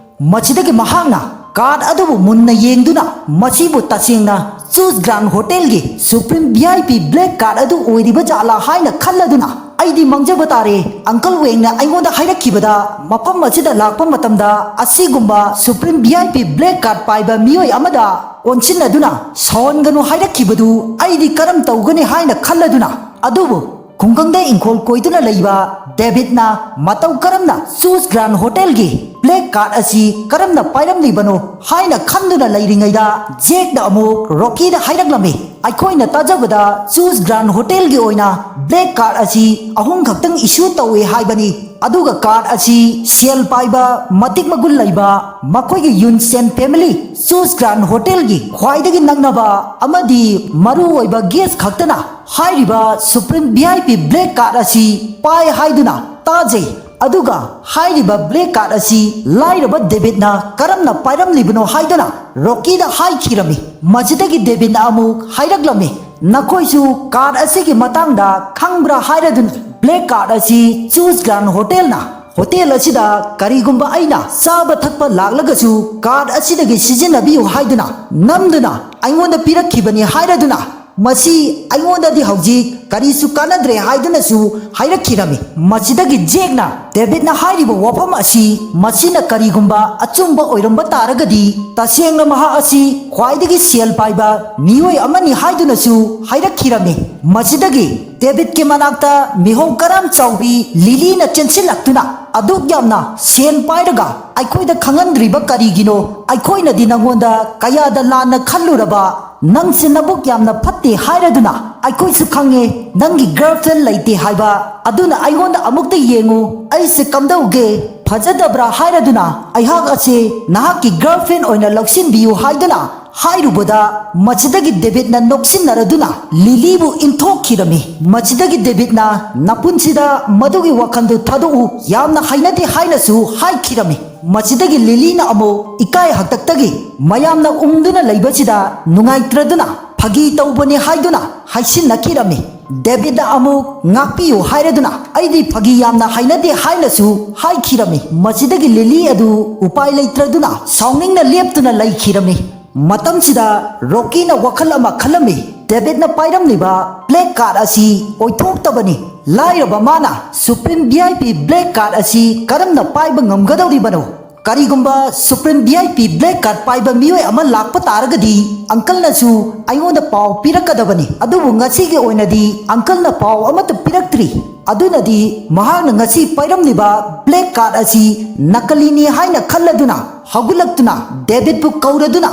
ꯃꯁꯤꯗꯒꯤ ꯃꯍꯥꯛꯅ ꯀꯥꯔꯗ ꯑꯗꯨꯕꯨ ꯃꯨꯟꯅ ꯌꯦꯡꯗꯨꯅ, ꯃꯁꯤꯕꯨ ꯇꯁꯦꯡꯅ ꯆꯨꯁ ꯒ꯭ꯔꯥꯟ ꯍꯣꯇꯦꯜꯒꯤ supreme V I P black card ꯑꯗꯨ ꯑꯣꯏꯔꯤꯕ ꯖꯥꯠꯂꯥ ꯍꯥꯏꯅ ꯈꯜꯂꯗꯨꯅ, "ꯑꯩꯗꯤ ꯃꯥꯡꯖꯕ ꯇꯥꯔꯦ꯫ ꯑꯪꯀꯜ ꯋꯦꯡꯅ ꯑꯩꯉꯣꯟꯗ ꯍꯥꯏꯔꯛꯈꯤꯕꯗ ꯃꯐꯝ ꯑꯁꯤꯗ ꯂꯥꯛꯄ ꯃꯇꯝꯗ ꯑꯁꯤꯒꯨꯝꯕ supreme V I P black card ꯄꯥꯏꯕ ꯃꯤꯑꯣꯏ ꯑꯃꯗ ꯑꯣꯟꯁꯤꯟꯅꯗꯨꯅ ꯁꯥꯎꯍꯟꯒꯅꯨ ꯍꯥꯏꯔꯛꯈꯤꯕꯗꯨ ꯑꯩꯗꯤ ꯀꯔꯝ ꯇꯧꯒꯅꯤ?" ꯍꯥꯏꯅ ꯈꯜꯂꯗꯨꯅ, ꯑꯗꯨꯕꯨ ꯈꯨꯡꯒꯪꯗ ꯏꯪꯈꯣꯜ ꯀꯣꯏꯗꯨꯅ ꯂꯩꯕ ꯗꯦꯕꯤꯠꯅ ꯃꯇꯧ ꯀꯔꯝꯅ ꯆꯨꯁ ꯒ꯭ꯔꯥꯟ ꯍꯣꯇꯦꯜꯒꯤ ꯕ꯭ꯂꯦꯛ ꯀꯥꯔꯗ ꯑꯁꯤ ꯀꯔꯝꯅ ꯄꯥꯏꯔꯝꯂꯤꯕꯅꯣ ꯍꯥꯏꯅ ꯈꯟꯗꯨꯅ ꯂꯩꯔꯤꯉꯩꯗ, ꯖꯦꯛꯅ ꯑꯃꯨꯛ ꯔꯣꯀꯤꯗ ꯍꯥꯏꯔꯛꯂꯝꯃꯤ, "ꯑꯩꯈꯣꯏꯅ ꯇꯥꯖꯕꯗ ꯆꯨꯁ ꯒ꯭ꯔꯥꯟ ꯍꯣꯇꯦꯜꯒꯤ ꯑꯣꯏꯅ ꯕ꯭ꯂꯦꯛ ꯀꯥꯔꯗ ꯑꯁꯤ ꯑꯍꯨꯝ ꯈꯛꯇꯪ ꯏꯁꯨ ꯇꯧꯏ ꯍꯥꯏꯕꯅꯤ꯫ ꯑꯗꯨꯒ ꯀꯥꯔꯗ ꯑꯁꯤ ꯁꯦꯜ ꯄꯥꯏꯕ, ꯃꯇꯤꯛ ꯃꯒꯨꯟ ꯂꯩꯕ, ꯃꯈꯣꯏꯒꯤ ꯌꯨꯟꯁꯦꯟ ꯐꯦꯃꯤꯂꯤ, ꯆꯨꯁ ꯒ꯭ꯔꯥꯟ ꯍꯣꯇꯦꯜꯒꯤ ꯈ꯭ꯋꯥꯏꯗꯒꯤ ꯅꯛꯅꯕ ꯑꯃꯗꯤ ꯃꯔꯨ ꯑꯣꯏꯕ ꯒꯦꯁ ꯈꯛꯇꯅ ꯍꯥꯏꯔꯤꯕ supreme V I P black card ꯑꯁꯤ ꯄꯥꯏ ꯍꯥꯏꯗꯨꯅ ꯇꯥꯖꯩ꯫ ꯑꯗꯨꯒ ꯍꯥꯏꯔꯤꯕ ꯕ꯭ꯂꯦꯛ ꯀꯥꯔꯗ ꯑꯁꯤ ꯂꯥꯏꯔꯕ ꯗꯦꯕꯤꯠꯅ ꯀꯔꯝꯅ ꯄꯥꯏꯔꯝꯂꯤꯕꯅꯣ ꯍꯥꯏꯗꯨꯅ ꯔꯣꯀꯤꯗ ꯍꯥꯏꯈꯤꯔꯝꯃꯤ꯫ ꯃꯁꯤꯗꯒꯤ ꯗꯦꯕꯤꯠꯅ ꯑꯃꯨꯛ ꯍꯥꯏꯔꯛꯂꯝꯃꯤ, "ꯅꯈꯣꯏꯁꯨ ꯀꯥꯔꯗ ꯑꯁꯤꯒꯤ ꯃꯇꯥꯡꯗ ꯈꯪꯕ꯭ꯔꯥ?" ꯍꯥꯏꯔꯗꯨꯅ, "ꯕ꯭ꯂꯦꯛ ꯀꯥꯔꯗ ꯑꯁꯤ ꯆꯨꯁ ꯒ꯭ꯔꯥꯟ ꯍꯣꯇꯦꯜꯅ ꯍꯣꯇꯦꯜ ꯑꯁꯤꯗ ꯀꯔꯤꯒꯨꯝꯕ ꯑꯩꯅ ꯆꯥꯕ ꯊꯛꯄ ꯂꯥꯛꯂꯒꯁꯨ ꯀꯥꯔꯗ ꯑꯁꯤꯗꯒꯤ ꯁꯤꯖꯤꯟꯅꯕꯤꯌꯨ ꯍꯥꯏꯗꯨꯅ ꯅꯝꯗꯨꯅ ꯑꯩꯉꯣꯟꯗ ꯄꯤꯔꯛꯈꯤꯕꯅꯤ" ꯍꯥꯏꯔꯗꯨꯅ, ꯃꯁꯤ ꯑꯩꯉꯣꯟꯗꯗꯤ ꯍꯧꯖꯤꯛ ꯀꯔꯤꯁꯨ ꯀꯥꯟꯅꯗ꯭ꯔꯦ ꯍꯥꯏꯗꯨꯅꯁꯨ ꯍꯥꯏꯔꯛꯈꯤꯔꯝꯃꯤ꯫ ꯃꯁꯤꯗꯒꯤ ꯖꯦꯛꯅ ꯗꯦꯕꯤꯠꯅ ꯍꯥꯏꯔꯤꯕ ꯋꯥꯐꯝ ꯑꯁꯤ ꯃꯁꯤꯅ ꯀꯔꯤꯒꯨꯝꯕ ꯑꯆꯨꯝꯕ ꯑꯣꯏꯔꯝꯕ ꯇꯥꯔꯒꯗꯤ, ꯇꯁꯦꯡꯅ ꯃꯍꯥꯛ ꯑꯁꯤ ꯈ꯭ꯋꯥꯏꯗꯒꯤ ꯁꯦꯜ ꯄꯥꯏꯕ ꯃꯤꯑꯣꯏ ꯑꯃꯅꯤ ꯍꯥꯏꯗꯨꯅꯁꯨ ꯍꯥꯏꯔꯛꯈꯤꯔꯝꯃꯤ꯫ ꯃꯁꯤꯗꯒꯤ ꯗꯦꯕꯤꯠꯀꯤ ꯃꯅꯥꯛꯇ ꯃꯤꯍꯧ ꯀꯔꯝ ꯆꯥꯎꯕꯤ ꯂꯤꯂꯤꯅ ꯆꯦꯟꯁꯤꯜꯂꯛꯇꯨꯅ, "ꯑꯗꯨꯛ ꯌꯥꯝꯅ ꯁꯦꯜ ꯄꯥꯏꯔꯒ ꯑꯩꯈꯣꯏꯗ ꯈꯪꯍꯟꯗ꯭ꯔꯤꯕ ꯀꯔꯤꯒꯤꯅꯣ? ꯑꯩꯈꯣꯏꯅꯗꯤ ꯅꯉꯣꯟꯗ ꯀꯌꯥꯗ ꯂꯥꯟꯅ ꯈꯜꯂꯨꯔꯕ? ꯅꯪꯁꯦ ꯅꯕꯨꯛ ꯌꯥꯝꯅ ꯐꯠꯇꯦ ꯍꯥꯏꯔꯗꯨꯅ ꯑꯩꯈꯣꯏꯁꯨ ꯈꯪꯉꯦ ꯅꯪꯒꯤ ꯒꯔꯜꯐ꯭ꯔꯦꯟ ꯂꯩꯇꯦ ꯍꯥꯏꯕ꯫ ꯑꯗꯨꯅ ꯑꯩꯉꯣꯟꯗ ꯑꯃꯨꯛꯇ ꯌꯦꯡꯉꯨ, ꯑꯩꯁꯦ ꯀꯝꯗꯧꯒꯦ? ꯐꯖꯗꯕ꯭ꯔꯥ?" ꯍꯥꯏꯔꯗꯨꯅ, "ꯑꯩꯍꯥꯛ ꯑꯁꯦ ꯅꯍꯥꯛꯀꯤ ꯒꯔꯜꯐ꯭ꯔꯦꯟ ꯑꯣꯏꯅ ꯂꯧꯁꯤꯟꯕꯤꯌꯨ" ꯍꯥꯏꯗꯨꯅ ꯍꯥꯏꯔꯨꯕꯗ, ꯃꯁꯤꯗꯒꯤ ꯗꯦꯕꯤꯠꯅ ꯅꯣꯛꯁꯤꯟꯅꯔꯗꯨꯅ ꯂꯤꯂꯤꯕꯨ ꯏꯟꯊꯣꯛꯈꯤꯔꯝꯃꯤ꯫ ꯃꯁꯤꯗꯒꯤ ꯗꯦꯕꯤꯠꯅ, "ꯅꯄꯨꯟꯁꯤꯗ ꯃꯗꯨꯒꯤ ꯋꯥꯈꯜꯗꯨ ꯊꯥꯗꯣꯛꯎ, ꯌꯥꯝꯅ ꯍꯩꯅꯗꯦ" ꯍꯥꯏꯅꯁꯨ ꯍꯥꯏꯈꯤꯔꯝꯃꯤ꯫ ꯃꯁꯤꯗꯒꯤ ꯂꯤꯂꯤꯅ ꯑꯃꯨꯛ ꯏꯀꯥꯏ ꯍꯥꯛꯇꯛꯇꯒꯤ ꯃꯌꯥꯝꯅ ꯎꯝꯗꯨꯅ ꯂꯩꯕꯁꯤꯗ ꯅꯨꯡꯉꯥꯏꯇ꯭ꯔꯗꯨꯅ, "ꯐꯥꯒꯤ ꯇꯧꯕꯅꯤ" ꯍꯥꯏꯗꯨꯅ ꯍꯥꯏꯁꯤꯟꯅꯈꯤꯔꯝꯃꯤ꯫ ꯗꯦꯕꯤꯠꯅ ꯑꯃꯨꯛ, "ꯉꯥꯛꯄꯤꯌꯨ" ꯍꯥꯏꯔꯗꯨꯅ, "ꯑꯩꯗꯤ ꯐꯥꯒꯤ ꯌꯥꯝꯅ ꯍꯩꯅꯗꯦ" ꯍꯥꯏꯅꯁꯨ ꯍꯥꯏꯈꯤꯔꯝꯃꯤ꯫ ꯃꯁꯤꯗꯒꯤ ꯂꯤꯂꯤ ꯑꯗꯨ ꯎꯄꯥꯏ ꯂꯩꯇ꯭ꯔꯗꯨꯅ ꯁꯥꯎꯅꯤꯡꯅ ꯂꯦꯞꯇꯨꯅ ꯂꯩꯈꯤꯔꯝꯃꯤ꯫ ꯃꯇꯝꯁꯤꯗ ꯔꯣꯀꯤꯅ ꯋꯥꯈꯜ ꯑꯃ ꯈꯜꯂꯝꯃꯤ, ꯗꯦꯕꯤꯠꯅ ꯄꯥꯏꯔꯝꯂꯤꯕ ꯕ꯭ꯂꯦꯛ ꯀꯥꯔꯗ ꯑꯁꯤ ꯑꯣꯏꯊꯣꯛꯇꯕꯅꯤ꯫ ꯂꯥꯏꯔꯕ ꯃꯥꯅ supreme V I P black card ꯑꯁꯤ ꯀꯔꯝꯅ ꯄꯥꯏꯕ ꯉꯝꯒꯗꯧꯔꯤꯕꯅꯣ? ꯀꯔꯤꯒꯨꯝꯕ Supreme V I P black card ꯄꯥꯏꯕ ꯃꯤꯑꯣꯏ ꯑꯃ ꯂꯥꯛꯄ ꯇꯥꯔꯒꯗꯤ uncle ꯅꯁꯨ ꯑꯩꯉꯣꯟꯗ ꯄꯥꯎ ꯄꯤꯔꯛꯀꯗꯕꯅꯤ꯫ ꯑꯗꯨꯕꯨ ꯉꯁꯤꯒꯤ ꯑꯣꯏꯅꯗꯤ uncle ꯅ ꯄꯥꯎ ꯑꯃꯠꯇ ꯄꯤꯔꯛꯇ꯭ꯔꯤ꯫ ꯑꯗꯨꯅꯗꯤ ꯃꯍꯥꯛꯅ ꯉꯁꯤ ꯄꯥꯏꯔꯝꯂꯤꯕ black card ꯑꯁꯤ ꯅꯀꯂꯤꯅꯤ ꯍꯥꯏꯅ ꯈꯜꯂꯗꯨꯅ ꯍꯧꯒꯠꯂꯛꯇꯨꯅ ꯗꯦꯕꯤꯠꯄꯨ ꯀꯧꯔꯗꯨꯅ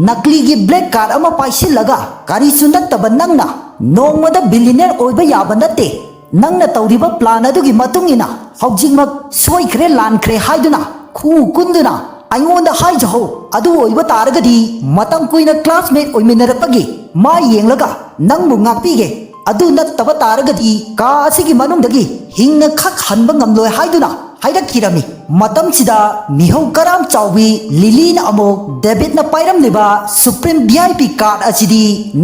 ꯅꯀꯂꯤꯒꯤ black card ꯑꯃ ꯄꯥꯏꯁꯤꯜꯂꯒ ꯀꯔꯤꯁꯨ ꯅꯠꯇꯕ ꯅꯪꯅ ꯅꯣꯡꯃꯗ billionaire ꯑꯣꯏꯕ ꯌꯥꯕ ꯅꯠꯇꯦ꯫ ꯅꯪꯅ ꯇꯧꯔꯤꯕ plan ꯑꯗꯨꯒꯤ ꯃꯇꯨꯡ ꯏꯟꯅ ꯍꯧꯖꯤꯛꯃꯛ ꯁꯣꯏꯈ꯭ꯔꯦ ꯂꯥꯟꯈ꯭ꯔꯦ ꯍꯥꯏꯗꯨꯅ ꯈꯨ ꯀꯨꯟꯗꯨꯅ ꯑꯩꯉꯣꯟꯗ ꯍꯥꯏꯖꯍꯧ꯫ ꯑꯗꯨ ꯑꯣꯏꯕ ꯇꯥꯔꯒꯗꯤ ꯃꯇꯝ ꯀꯨꯏꯅ classmate ꯑꯣꯏꯃꯤꯟꯅꯔꯛꯄꯒꯤ ꯃꯥꯏ ꯌꯦꯡꯂꯒ ꯅꯪꯕꯨ ꯉꯥꯛꯄꯤꯒꯦ꯫ ꯑꯗꯨ ꯅꯠꯇꯕ ꯇꯥꯔꯒꯗꯤ ꯀꯥ ꯑꯁꯤꯒꯤ ꯃꯅꯨꯡꯗꯒꯤ ꯍꯤꯡꯅ ꯈꯛ ꯍꯟꯕ ꯉꯝꯂꯣꯏ ꯍꯥꯏꯗꯨꯅ ꯍꯥꯏꯔꯛꯈꯤꯔꯝꯃꯤ꯫ ꯃꯇꯝꯁꯤꯗ ꯃꯤꯍꯧ ꯀꯔꯥꯝ ꯆꯥꯎꯕꯤ ꯂꯤꯂꯤꯅ ꯑꯃꯨꯛ ꯗꯦꯕꯤꯠꯅ ꯄꯥꯏꯔꯝꯂꯤꯕ Supreme V I P card ꯑꯁꯤꯗꯤ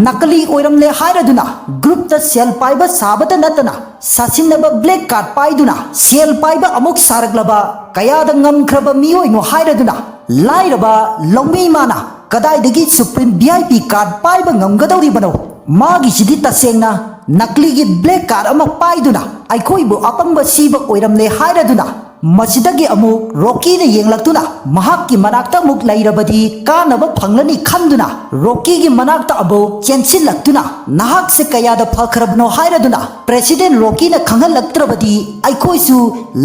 ꯅꯀꯂꯤ ꯑꯣꯏꯔꯝꯂꯦ ꯍꯥꯏꯔꯗꯨꯅ groupꯇ ꯁꯦꯜ ꯄꯥꯏꯕ ꯁꯥꯕꯇ ꯅꯠꯇꯅ ꯁꯥꯁꯤꯟꯅꯕ black card ꯄꯥꯏꯗꯨꯅ ꯁꯦꯜ ꯄꯥꯏꯕ ꯑꯃꯨꯛ ꯁꯥꯔꯛꯂꯕ ꯀꯌꯥꯗ ꯉꯝꯈ꯭ꯔꯕ ꯃꯤꯑꯣꯏꯅꯣ ꯍꯥꯏꯔꯗꯨꯅ ꯂꯥꯏꯔꯕ ꯂꯧꯃꯤ ꯃꯥꯅ ꯀꯗꯥꯏꯗꯒꯤ Supreme V I P card ꯄꯥꯏꯕ ꯉꯝꯒꯗꯧꯔꯤꯕꯅꯣ? ꯃꯥꯒꯤꯁꯤꯗꯤ ꯇꯁꯦꯡꯅ ꯅꯀꯂꯤꯒꯤ black card ꯑꯃ ꯄꯥꯏꯗꯨꯅ ꯑꯩꯈꯣꯏꯕꯨ ꯑꯄꯪꯕ ꯁꯤꯕ ꯑꯣꯏꯔꯝꯂꯦ ꯍꯥꯏꯔꯗꯨꯅ ꯃꯁꯤꯗꯒꯤ ꯑꯃꯨꯛ ꯔꯣꯀꯤꯅ ꯌꯦꯡꯂꯛꯇꯨꯅ ꯃꯍꯥꯛꯀꯤ ꯃꯅꯥꯛꯇ ꯑꯃꯨꯛ ꯂꯩꯔꯕꯗꯤ ꯀꯥꯟꯅꯕ ꯐꯪꯂꯅꯤ ꯈꯟꯗꯨꯅ ꯔꯣꯀꯤꯒꯤ ꯃꯅꯥꯛꯇ ꯑꯃꯨꯛ ꯆꯦꯟꯁꯤꯜꯂꯛꯇꯨꯅ ꯅꯍꯥꯛꯁꯦ ꯀꯌꯥꯗ ꯐꯈ꯭ꯔꯕꯅꯣ ꯍꯥꯏꯔꯗꯨꯅ President ꯔꯣꯀꯤꯅ ꯈꯪꯍꯜꯂꯛꯇ꯭ꯔꯕꯗꯤ ꯑꯩꯈꯣꯏꯁꯨ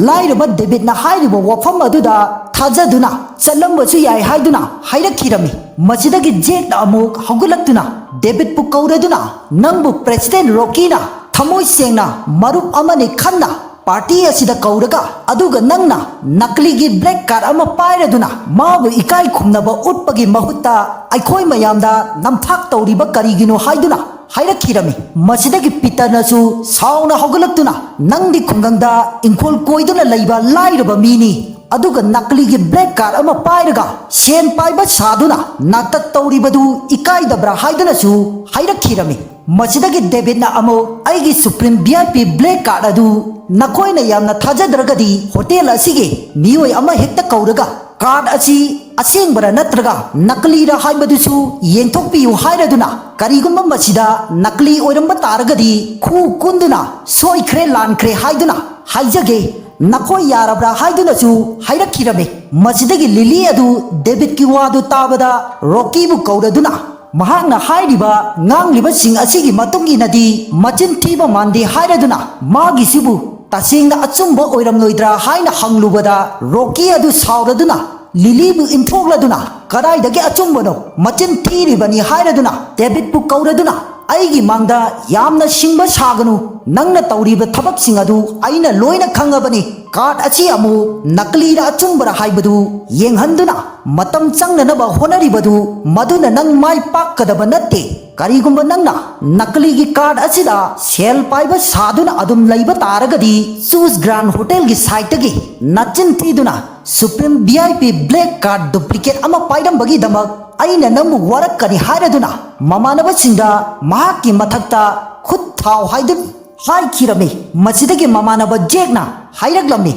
ꯂꯥꯏꯔꯕ ꯗꯦꯕꯤꯠꯅ ꯍꯥꯏꯔꯤꯕ ꯋꯥꯐꯝ ꯑꯗꯨꯗ ꯊꯥꯖꯗꯨꯅ ꯆꯠꯂꯝꯕꯁꯨ ꯌꯥꯏ ꯍꯥꯏꯗꯨꯅ ꯍꯥꯏꯔꯛꯈꯤꯔꯝꯃꯤ꯫ ꯃꯁꯤꯗꯒꯤ ꯖꯦꯛꯅ ꯑꯃꯨꯛ ꯍꯧꯒꯠꯂꯛꯇꯨꯅ ꯗꯦꯕꯤꯠꯄꯨ ꯀꯧꯔꯗꯨꯅ ꯅꯪꯕꯨ President ꯔꯣꯀꯤꯅ ꯊꯃꯣꯏ ꯁꯦꯡꯅ ꯃꯔꯨꯞ ꯑꯃꯅꯤ ꯈꯟꯅ party ꯑꯁꯤꯗ ꯀꯧꯔꯒ ꯑꯗꯨꯒ ꯅꯪꯅ ꯅꯀꯂꯤꯒꯤ black card ꯑꯃ ꯄꯥꯏꯔꯗꯨꯅ ꯃꯥꯕꯨ ꯏꯀꯥꯏ ꯈꯨꯝꯅꯕ ꯎꯠꯄꯒꯤ ꯃꯍꯨꯠꯇ ꯑꯩꯈꯣꯏ ꯃꯌꯥꯝꯗ ꯅꯝꯊꯥꯛ ꯇꯧꯔꯤꯕ ꯀꯔꯤꯒꯤꯅꯣ ꯍꯥꯏꯗꯨꯅ ꯍꯥꯏꯔꯛꯈꯤꯔꯝꯃꯤ꯫ ꯃꯁꯤꯗꯒꯤ ꯄꯤꯇꯔꯅꯁꯨ ꯁꯥꯎꯅ ꯍꯧꯒꯠꯂꯛꯇꯨꯅ ꯅꯪꯗꯤ ꯈꯨꯡꯒꯪꯗ ꯏꯪꯈꯣꯜ ꯀꯣꯏꯗꯨꯅ ꯂꯩꯕ ꯂꯥꯏꯔꯕ ꯃꯤꯅꯤ, ꯑꯗꯨꯒ ꯅꯀꯂꯤꯒꯤ black card ꯑꯃ ꯄꯥꯏꯔꯒ ꯁꯦꯟ ꯄꯥꯏꯕ ꯁꯥꯗꯨꯅ ꯅꯥꯇꯛ ꯇꯧꯔꯤꯕꯗꯨ ꯏꯀꯥꯏꯗꯕ꯭ꯔꯥ ꯍꯥꯏꯗꯨꯅꯁꯨ ꯍꯥꯏꯔꯛꯈꯤꯔꯝꯃꯤ꯫ ꯃꯁꯤꯗꯒꯤ ꯗꯦꯕꯤꯠꯅ ꯑꯃꯨꯛ ꯑꯩꯒꯤ Supreme V I P black card ꯑꯗꯨ ꯅꯈꯣꯏꯅ ꯌꯥꯝꯅ ꯊꯥꯖꯗ꯭ꯔꯒꯗꯤ ꯍꯣꯇꯦꯜ ꯑꯁꯤꯒꯤ ꯃꯤꯑꯣꯏ ꯑꯃ ꯍꯦꯛꯇ ꯀꯧꯔꯒ card ꯑꯁꯤ ꯑꯁꯦꯡꯕꯔ ꯅꯠꯇ꯭ꯔꯒ ꯅꯀꯂꯤꯔ ꯍꯥꯏꯕꯗꯨꯁꯨ ꯌꯦꯡꯊꯣꯛꯄꯤꯌꯨ ꯍꯥꯏꯔꯗꯨꯅ ꯀꯔꯤꯒꯨꯝꯕ ꯃꯁꯤꯗ ꯅꯀꯂꯤ ꯑꯣꯏꯔꯝꯕ ꯇꯥꯔꯒꯗꯤ ꯈꯨ ꯀꯨꯟꯗꯨꯅ ꯁꯣꯏꯈ꯭ꯔꯦ ꯂꯥꯟꯈ꯭ꯔꯦ ꯍꯥꯏꯗꯨꯅ ꯍꯥꯏꯖꯒꯦ, ꯅꯈꯣꯏ ꯌꯥꯔꯕ꯭ꯔꯥ ꯍꯥꯏꯗꯨꯅꯁꯨ ꯍꯥꯏꯔꯛꯈꯤꯔꯝꯃꯤ꯫ ꯃꯁꯤꯗꯒꯤ ꯂꯤꯂꯤ ꯑꯗꯨ ꯗꯦꯕꯤꯠꯀꯤ ꯋꯥꯗꯨ ꯇꯥꯕꯗ ꯔꯣꯀꯤꯕꯨ ꯀꯧꯔꯗꯨꯅ ꯃꯍꯥꯛꯅ ꯍꯥꯏꯔꯤꯕ ꯉꯥꯡꯂꯤꯕꯁꯤꯡ ꯑꯁꯤꯒꯤ ꯃꯇꯨꯡ ꯏꯟꯅꯗꯤ ꯃꯆꯤꯟ ꯊꯤꯕ ꯃꯥꯟꯗꯦ ꯍꯥꯏꯔꯗꯨꯅ ꯃꯥꯒꯤꯁꯤꯕꯨ ꯇꯁꯦꯡꯅ ꯑꯆꯨꯝꯕ ꯑꯣꯏꯔꯝꯂꯣꯏꯗ꯭ꯔꯥ ꯍꯥꯏꯅ ꯍꯪꯂꯨꯕꯗ ꯔꯣꯀꯤ ꯑꯗꯨ ꯁꯥꯎꯔꯗꯨꯅ ꯂꯤꯂꯤꯕꯨ ꯏꯟꯊꯣꯛꯂꯗꯨꯅ ꯀꯗꯥꯏꯗꯒꯤ ꯑꯆꯨꯝꯕꯅꯣ ꯃꯆꯤꯟ ꯊꯤꯔꯤꯕꯅꯤ ꯍꯥꯏꯔꯗꯨꯅ ꯗꯦꯕꯤꯠꯄꯨ ꯀꯧꯔꯗꯨꯅ ꯑꯩꯒꯤ ꯃꯥꯡꯗ ꯌꯥꯝꯅ ꯁꯤꯡꯕ ꯁꯥꯒꯅꯨ, ꯅꯪꯅ ꯇꯧꯔꯤꯕ ꯊꯕꯛꯁꯤꯡ ꯑꯗꯨ ꯑꯩꯅ ꯂꯣꯏꯅ ꯈꯪꯉꯕꯅꯤ꯫ ꯀꯥꯔꯗ ꯑꯁꯤ ꯑꯃꯨꯛ ꯅꯀꯂꯤꯔ ꯑꯆꯨꯝꯕꯔ ꯍꯥꯏꯕꯗꯨ ꯌꯦꯡꯍꯟꯗꯨꯅ ꯃꯇꯝ ꯆꯪꯅꯅꯕ ꯍꯣꯠꯅꯔꯤꯕꯗꯨ ꯃꯗꯨꯅ ꯅꯪ ꯃꯥꯏ ꯄꯥꯛꯀꯗꯕ ꯅꯠꯇꯦ꯫ ꯀꯔꯤꯒꯨꯝꯕ ꯅꯪꯅ ꯅꯀꯂꯤꯒꯤ ꯀꯥꯔꯗ ꯑꯁꯤꯗ ꯁꯦꯜ ꯄꯥꯏꯕ ꯁꯥꯗꯨꯅ ꯑꯗꯨꯝ ꯂꯩꯕ ꯇꯥꯔꯒꯗꯤ ꯆꯨꯁ ꯒ꯭ꯔꯥꯟ ꯍꯣꯇꯦꯜꯒꯤ ꯁꯥꯏꯠꯇꯒꯤ ꯅꯆꯤꯟ ꯊꯤꯗꯨꯅ supreme V I P black card duplicate ꯑꯃ ꯄꯥꯏꯔꯝꯕꯒꯤꯗꯃꯛ ꯑꯩꯅ ꯅꯪꯕꯨ ꯋꯥꯔꯛꯀꯅꯤ ꯍꯥꯏꯔꯗꯨꯅ ꯃꯃꯥꯟꯅꯕꯁꯤꯡꯗ ꯃꯍꯥꯛꯀꯤ ꯃꯊꯛꯇ ꯈꯨꯠ ꯊꯥꯎ ꯍꯥꯏꯗꯨꯅ ꯍꯥꯏꯈꯤꯔꯝꯃꯤ꯫ ꯃꯁꯤꯗꯒꯤ ꯃꯃꯥꯟꯅꯕ ꯖꯦꯛꯅ ꯍꯥꯏꯔꯛꯂꯝꯃꯤ,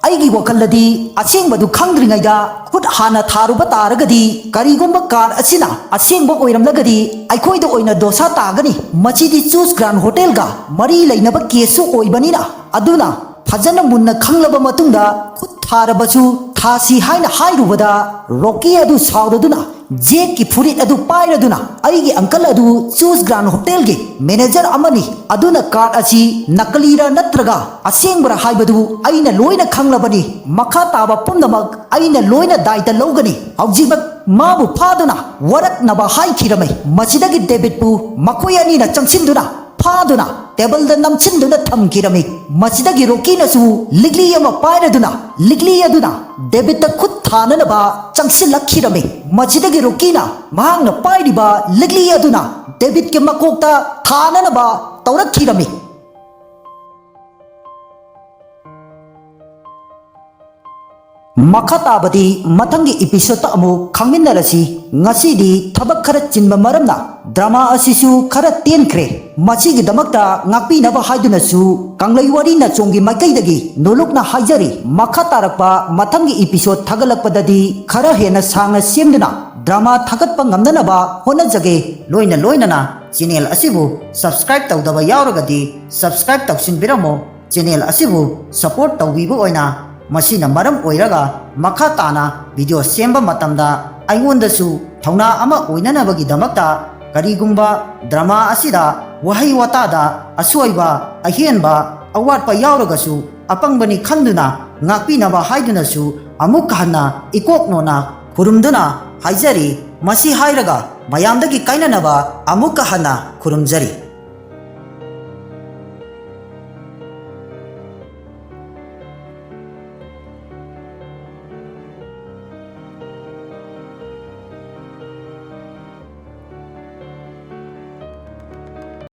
ꯑꯩꯒꯤ ꯋꯥꯈꯜꯗꯗꯤ ꯑꯁꯦꯡꯕꯗꯨ ꯈꯪꯗ꯭ꯔꯤꯉꯩꯗ ꯈꯨꯠ ꯍꯥꯟꯅ ꯊꯥꯔꯨꯕ ꯇꯥꯔꯒꯗꯤ, ꯀꯔꯤꯒꯨꯝꯕ ꯀꯥꯔꯗ ꯑꯁꯤꯅ ꯑꯁꯦꯡꯕ ꯑꯣꯏꯔꯝꯂꯒꯗꯤ ꯑꯩꯈꯣꯏꯗ ꯑꯣꯏꯅ ꯗꯣꯁꯥ ꯇꯥꯒꯅꯤ꯫ ꯃꯁꯤꯗꯤ ꯆꯨꯁ ꯒ꯭ꯔꯥꯟ ꯍꯣꯇꯦꯜꯒ ꯃꯔꯤ ꯂꯩꯅꯕ ꯀꯦꯁꯁꯨ ꯑꯣꯏꯕꯅꯤꯅ, ꯑꯗꯨꯅ ꯐꯖꯅ ꯃꯨꯟꯅ ꯈꯪꯂꯕ ꯃꯇꯨꯡꯗ ꯈꯨꯠ ꯊꯥꯔꯕꯁꯨ ꯊꯥꯁꯤ ꯍꯥꯏꯅ ꯍꯥꯏꯔꯨꯕꯗ ꯔꯣꯀꯤ ꯑꯗꯨ ꯁꯥꯎꯔꯗꯨꯅ ꯖꯦꯛꯀꯤ ꯐꯨꯔꯤꯠ ꯑꯗꯨ ꯄꯥꯏꯔꯗꯨꯅ ꯑꯩꯒꯤ ꯑꯪꯀꯜ ꯑꯗꯨ ꯆꯨꯁ ꯒ꯭ꯔꯥꯟ ꯍꯣꯇꯦꯜꯒꯤ ꯃꯦꯅꯦꯖꯔ ꯑꯃꯅꯤ, ꯑꯗꯨꯅ ꯀꯥꯔꯗ ꯑꯁꯤ ꯅꯀꯂꯤꯔ ꯅꯠꯇ꯭ꯔꯒ ꯑꯁꯦꯡꯕꯔ ꯍꯥꯏꯕꯗꯨ ꯑꯩꯅ ꯂꯣꯏꯅ ꯈꯪꯂꯕꯅꯤ꯫ ꯃꯈꯥ ꯇꯥꯕ ꯄꯨꯝꯅꯃꯛ ꯑꯩꯅ ꯂꯣꯏꯅ ꯗꯥꯏꯇ ꯂꯧꯒꯅꯤ꯫ ꯍꯧꯖꯤꯛꯃꯛ ꯃꯥꯕꯨ ꯐꯥꯗꯨꯅ ꯋꯥꯔꯛꯅꯕ ꯍꯥꯏꯈꯤꯔꯝꯃꯤ꯫ ꯃꯁꯤꯗꯒꯤ ꯗꯦꯕꯤꯠꯄꯨ ꯃꯈꯣꯏ ꯑꯅꯤꯅ ꯆꯪꯁꯤꯟꯗꯨꯅ ꯐꯥꯗꯨꯅ ꯇꯦꯕꯜꯗ ꯅꯝꯁꯤꯟꯗꯨꯅ ꯊꯝꯈꯤꯔꯝꯃꯤ꯫ ꯃꯁꯤꯗꯒꯤ ꯔꯣꯀꯤꯅꯁꯨ ꯂꯤꯛꯂꯤ ꯑꯃ ꯄꯥꯏꯔꯗꯨꯅ ꯂꯤꯛꯂꯤ ꯑꯗꯨꯅ ꯗꯦꯕꯤꯠꯇ ꯈꯨꯠ ꯊꯥꯅꯅꯕ ꯆꯪꯁꯤꯜꯂꯛꯈꯤꯔꯝꯃꯤ꯫ ꯃꯁꯤꯗꯒꯤ ꯔꯣꯀꯤꯅ ꯃꯍꯥꯛꯅ ꯄꯥꯏꯔꯤꯕ ꯂꯤꯛꯂꯤ ꯑꯗꯨꯅ ꯗꯦꯕꯤꯠꯀꯤ ꯃꯀꯣꯛꯇ ꯊꯥꯅꯅꯕ ꯇꯧꯔꯛꯈꯤꯔꯝꯃꯤ꯫ ꯃꯈꯥ ꯇꯥꯕꯗꯤ ꯃꯊꯪꯒꯤ ꯏꯄꯤꯁꯣꯗꯇ ꯑꯃꯨꯛ ꯈꯪꯃꯤꯟꯅꯔꯁꯤ꯫ ꯉꯁꯤꯗꯤ ꯊꯕꯛ ꯈꯔ ꯆꯤꯟꯕ ꯃꯔꯝꯅ ꯗ꯭ꯔꯃꯥ ꯑꯁꯤꯁꯨ ꯈꯔ ꯇꯦꯟꯈ꯭ꯔꯦ꯫ ꯃꯁꯤꯒꯤꯗꯃꯛꯇ ꯉꯥꯛꯄꯤꯅꯕ ꯍꯥꯏꯗꯨꯅꯁꯨ ꯀꯪꯂꯩ ꯋꯥꯔꯤ ꯅꯆꯣꯝꯒꯤ ꯃꯥꯏꯀꯩꯗꯒꯤ ꯅꯣꯂꯨꯛꯅ ꯍꯥꯏꯖꯔꯤ꯫ ꯃꯈꯥ ꯇꯥꯔꯛꯄ ꯃꯊꯪꯒꯤ ꯏꯄꯤꯁꯣꯗ ꯊꯥꯒꯠꯂꯛꯄꯗꯗꯤ ꯈꯔ ꯍꯦꯟꯅ ꯁꯥꯡꯅ ꯁꯦꯝꯗꯨꯅ ꯗ꯭ꯔꯃꯥ ꯊꯥꯒꯠꯄ ꯉꯝꯅꯅꯕ ꯍꯣꯠꯅꯖꯒꯦ꯫ ꯂꯣꯏꯅ ꯂꯣꯏꯅꯅ ꯆꯦꯅꯦꯜ ꯑꯁꯤꯕꯨ ꯁꯕꯁꯀ꯭ꯔꯥꯏꯕ ꯇꯧꯗꯕ ꯌꯥꯎꯔꯒꯗꯤ ꯁꯕꯁꯀ꯭ꯔꯥꯏꯕ ꯇꯧꯁꯤꯟꯕꯤꯔꯝꯃꯨ꯫ channel ꯑꯁꯤꯕꯨ support ꯇꯧꯕꯤꯕ ꯑꯣꯏꯅ, ꯃꯁꯤꯅ ꯃꯔꯝ ꯑꯣꯏꯔꯒ ꯃꯈꯥ ꯇꯥꯅ video ꯁꯦꯝꯕ ꯃꯇꯝꯗ ꯑꯩꯉꯣꯟꯗꯁꯨ ꯊꯧꯅꯥ ꯑꯃ ꯑꯣꯏꯅꯅꯕꯒꯤꯗꯃꯛꯇ, ꯀꯔꯤꯒꯨꯝꯕ drama ꯑꯁꯤꯗ ꯋꯥꯍꯩ ꯋꯥꯇꯥꯗ ꯑꯁꯣꯏꯕ, ꯑꯍꯦꯟꯕ, ꯑꯋꯥꯠꯄ ꯌꯥꯎꯔꯒꯁꯨ ꯑꯄꯪꯕꯅꯤ ꯈꯟꯗꯨꯅ ꯉꯥꯛꯄꯤꯅꯕ ꯍꯥꯏꯗꯨꯅꯁꯨ ꯑꯃꯨꯛ ꯍꯟꯅ ꯏꯀꯣꯛ ꯅꯣꯟꯅ ꯈꯨꯔꯨꯝꯗꯨꯅ ꯍꯥꯏꯖꯔꯤ꯫ ꯃꯁꯤ ꯍꯥꯏꯔꯒ ꯃꯌꯥꯝꯗꯒꯤ ꯀꯥꯏꯅꯅꯕ ꯑꯃꯨꯛꯀ ꯍꯟꯅ ꯈꯨꯔꯨꯝꯖꯔꯤ꯫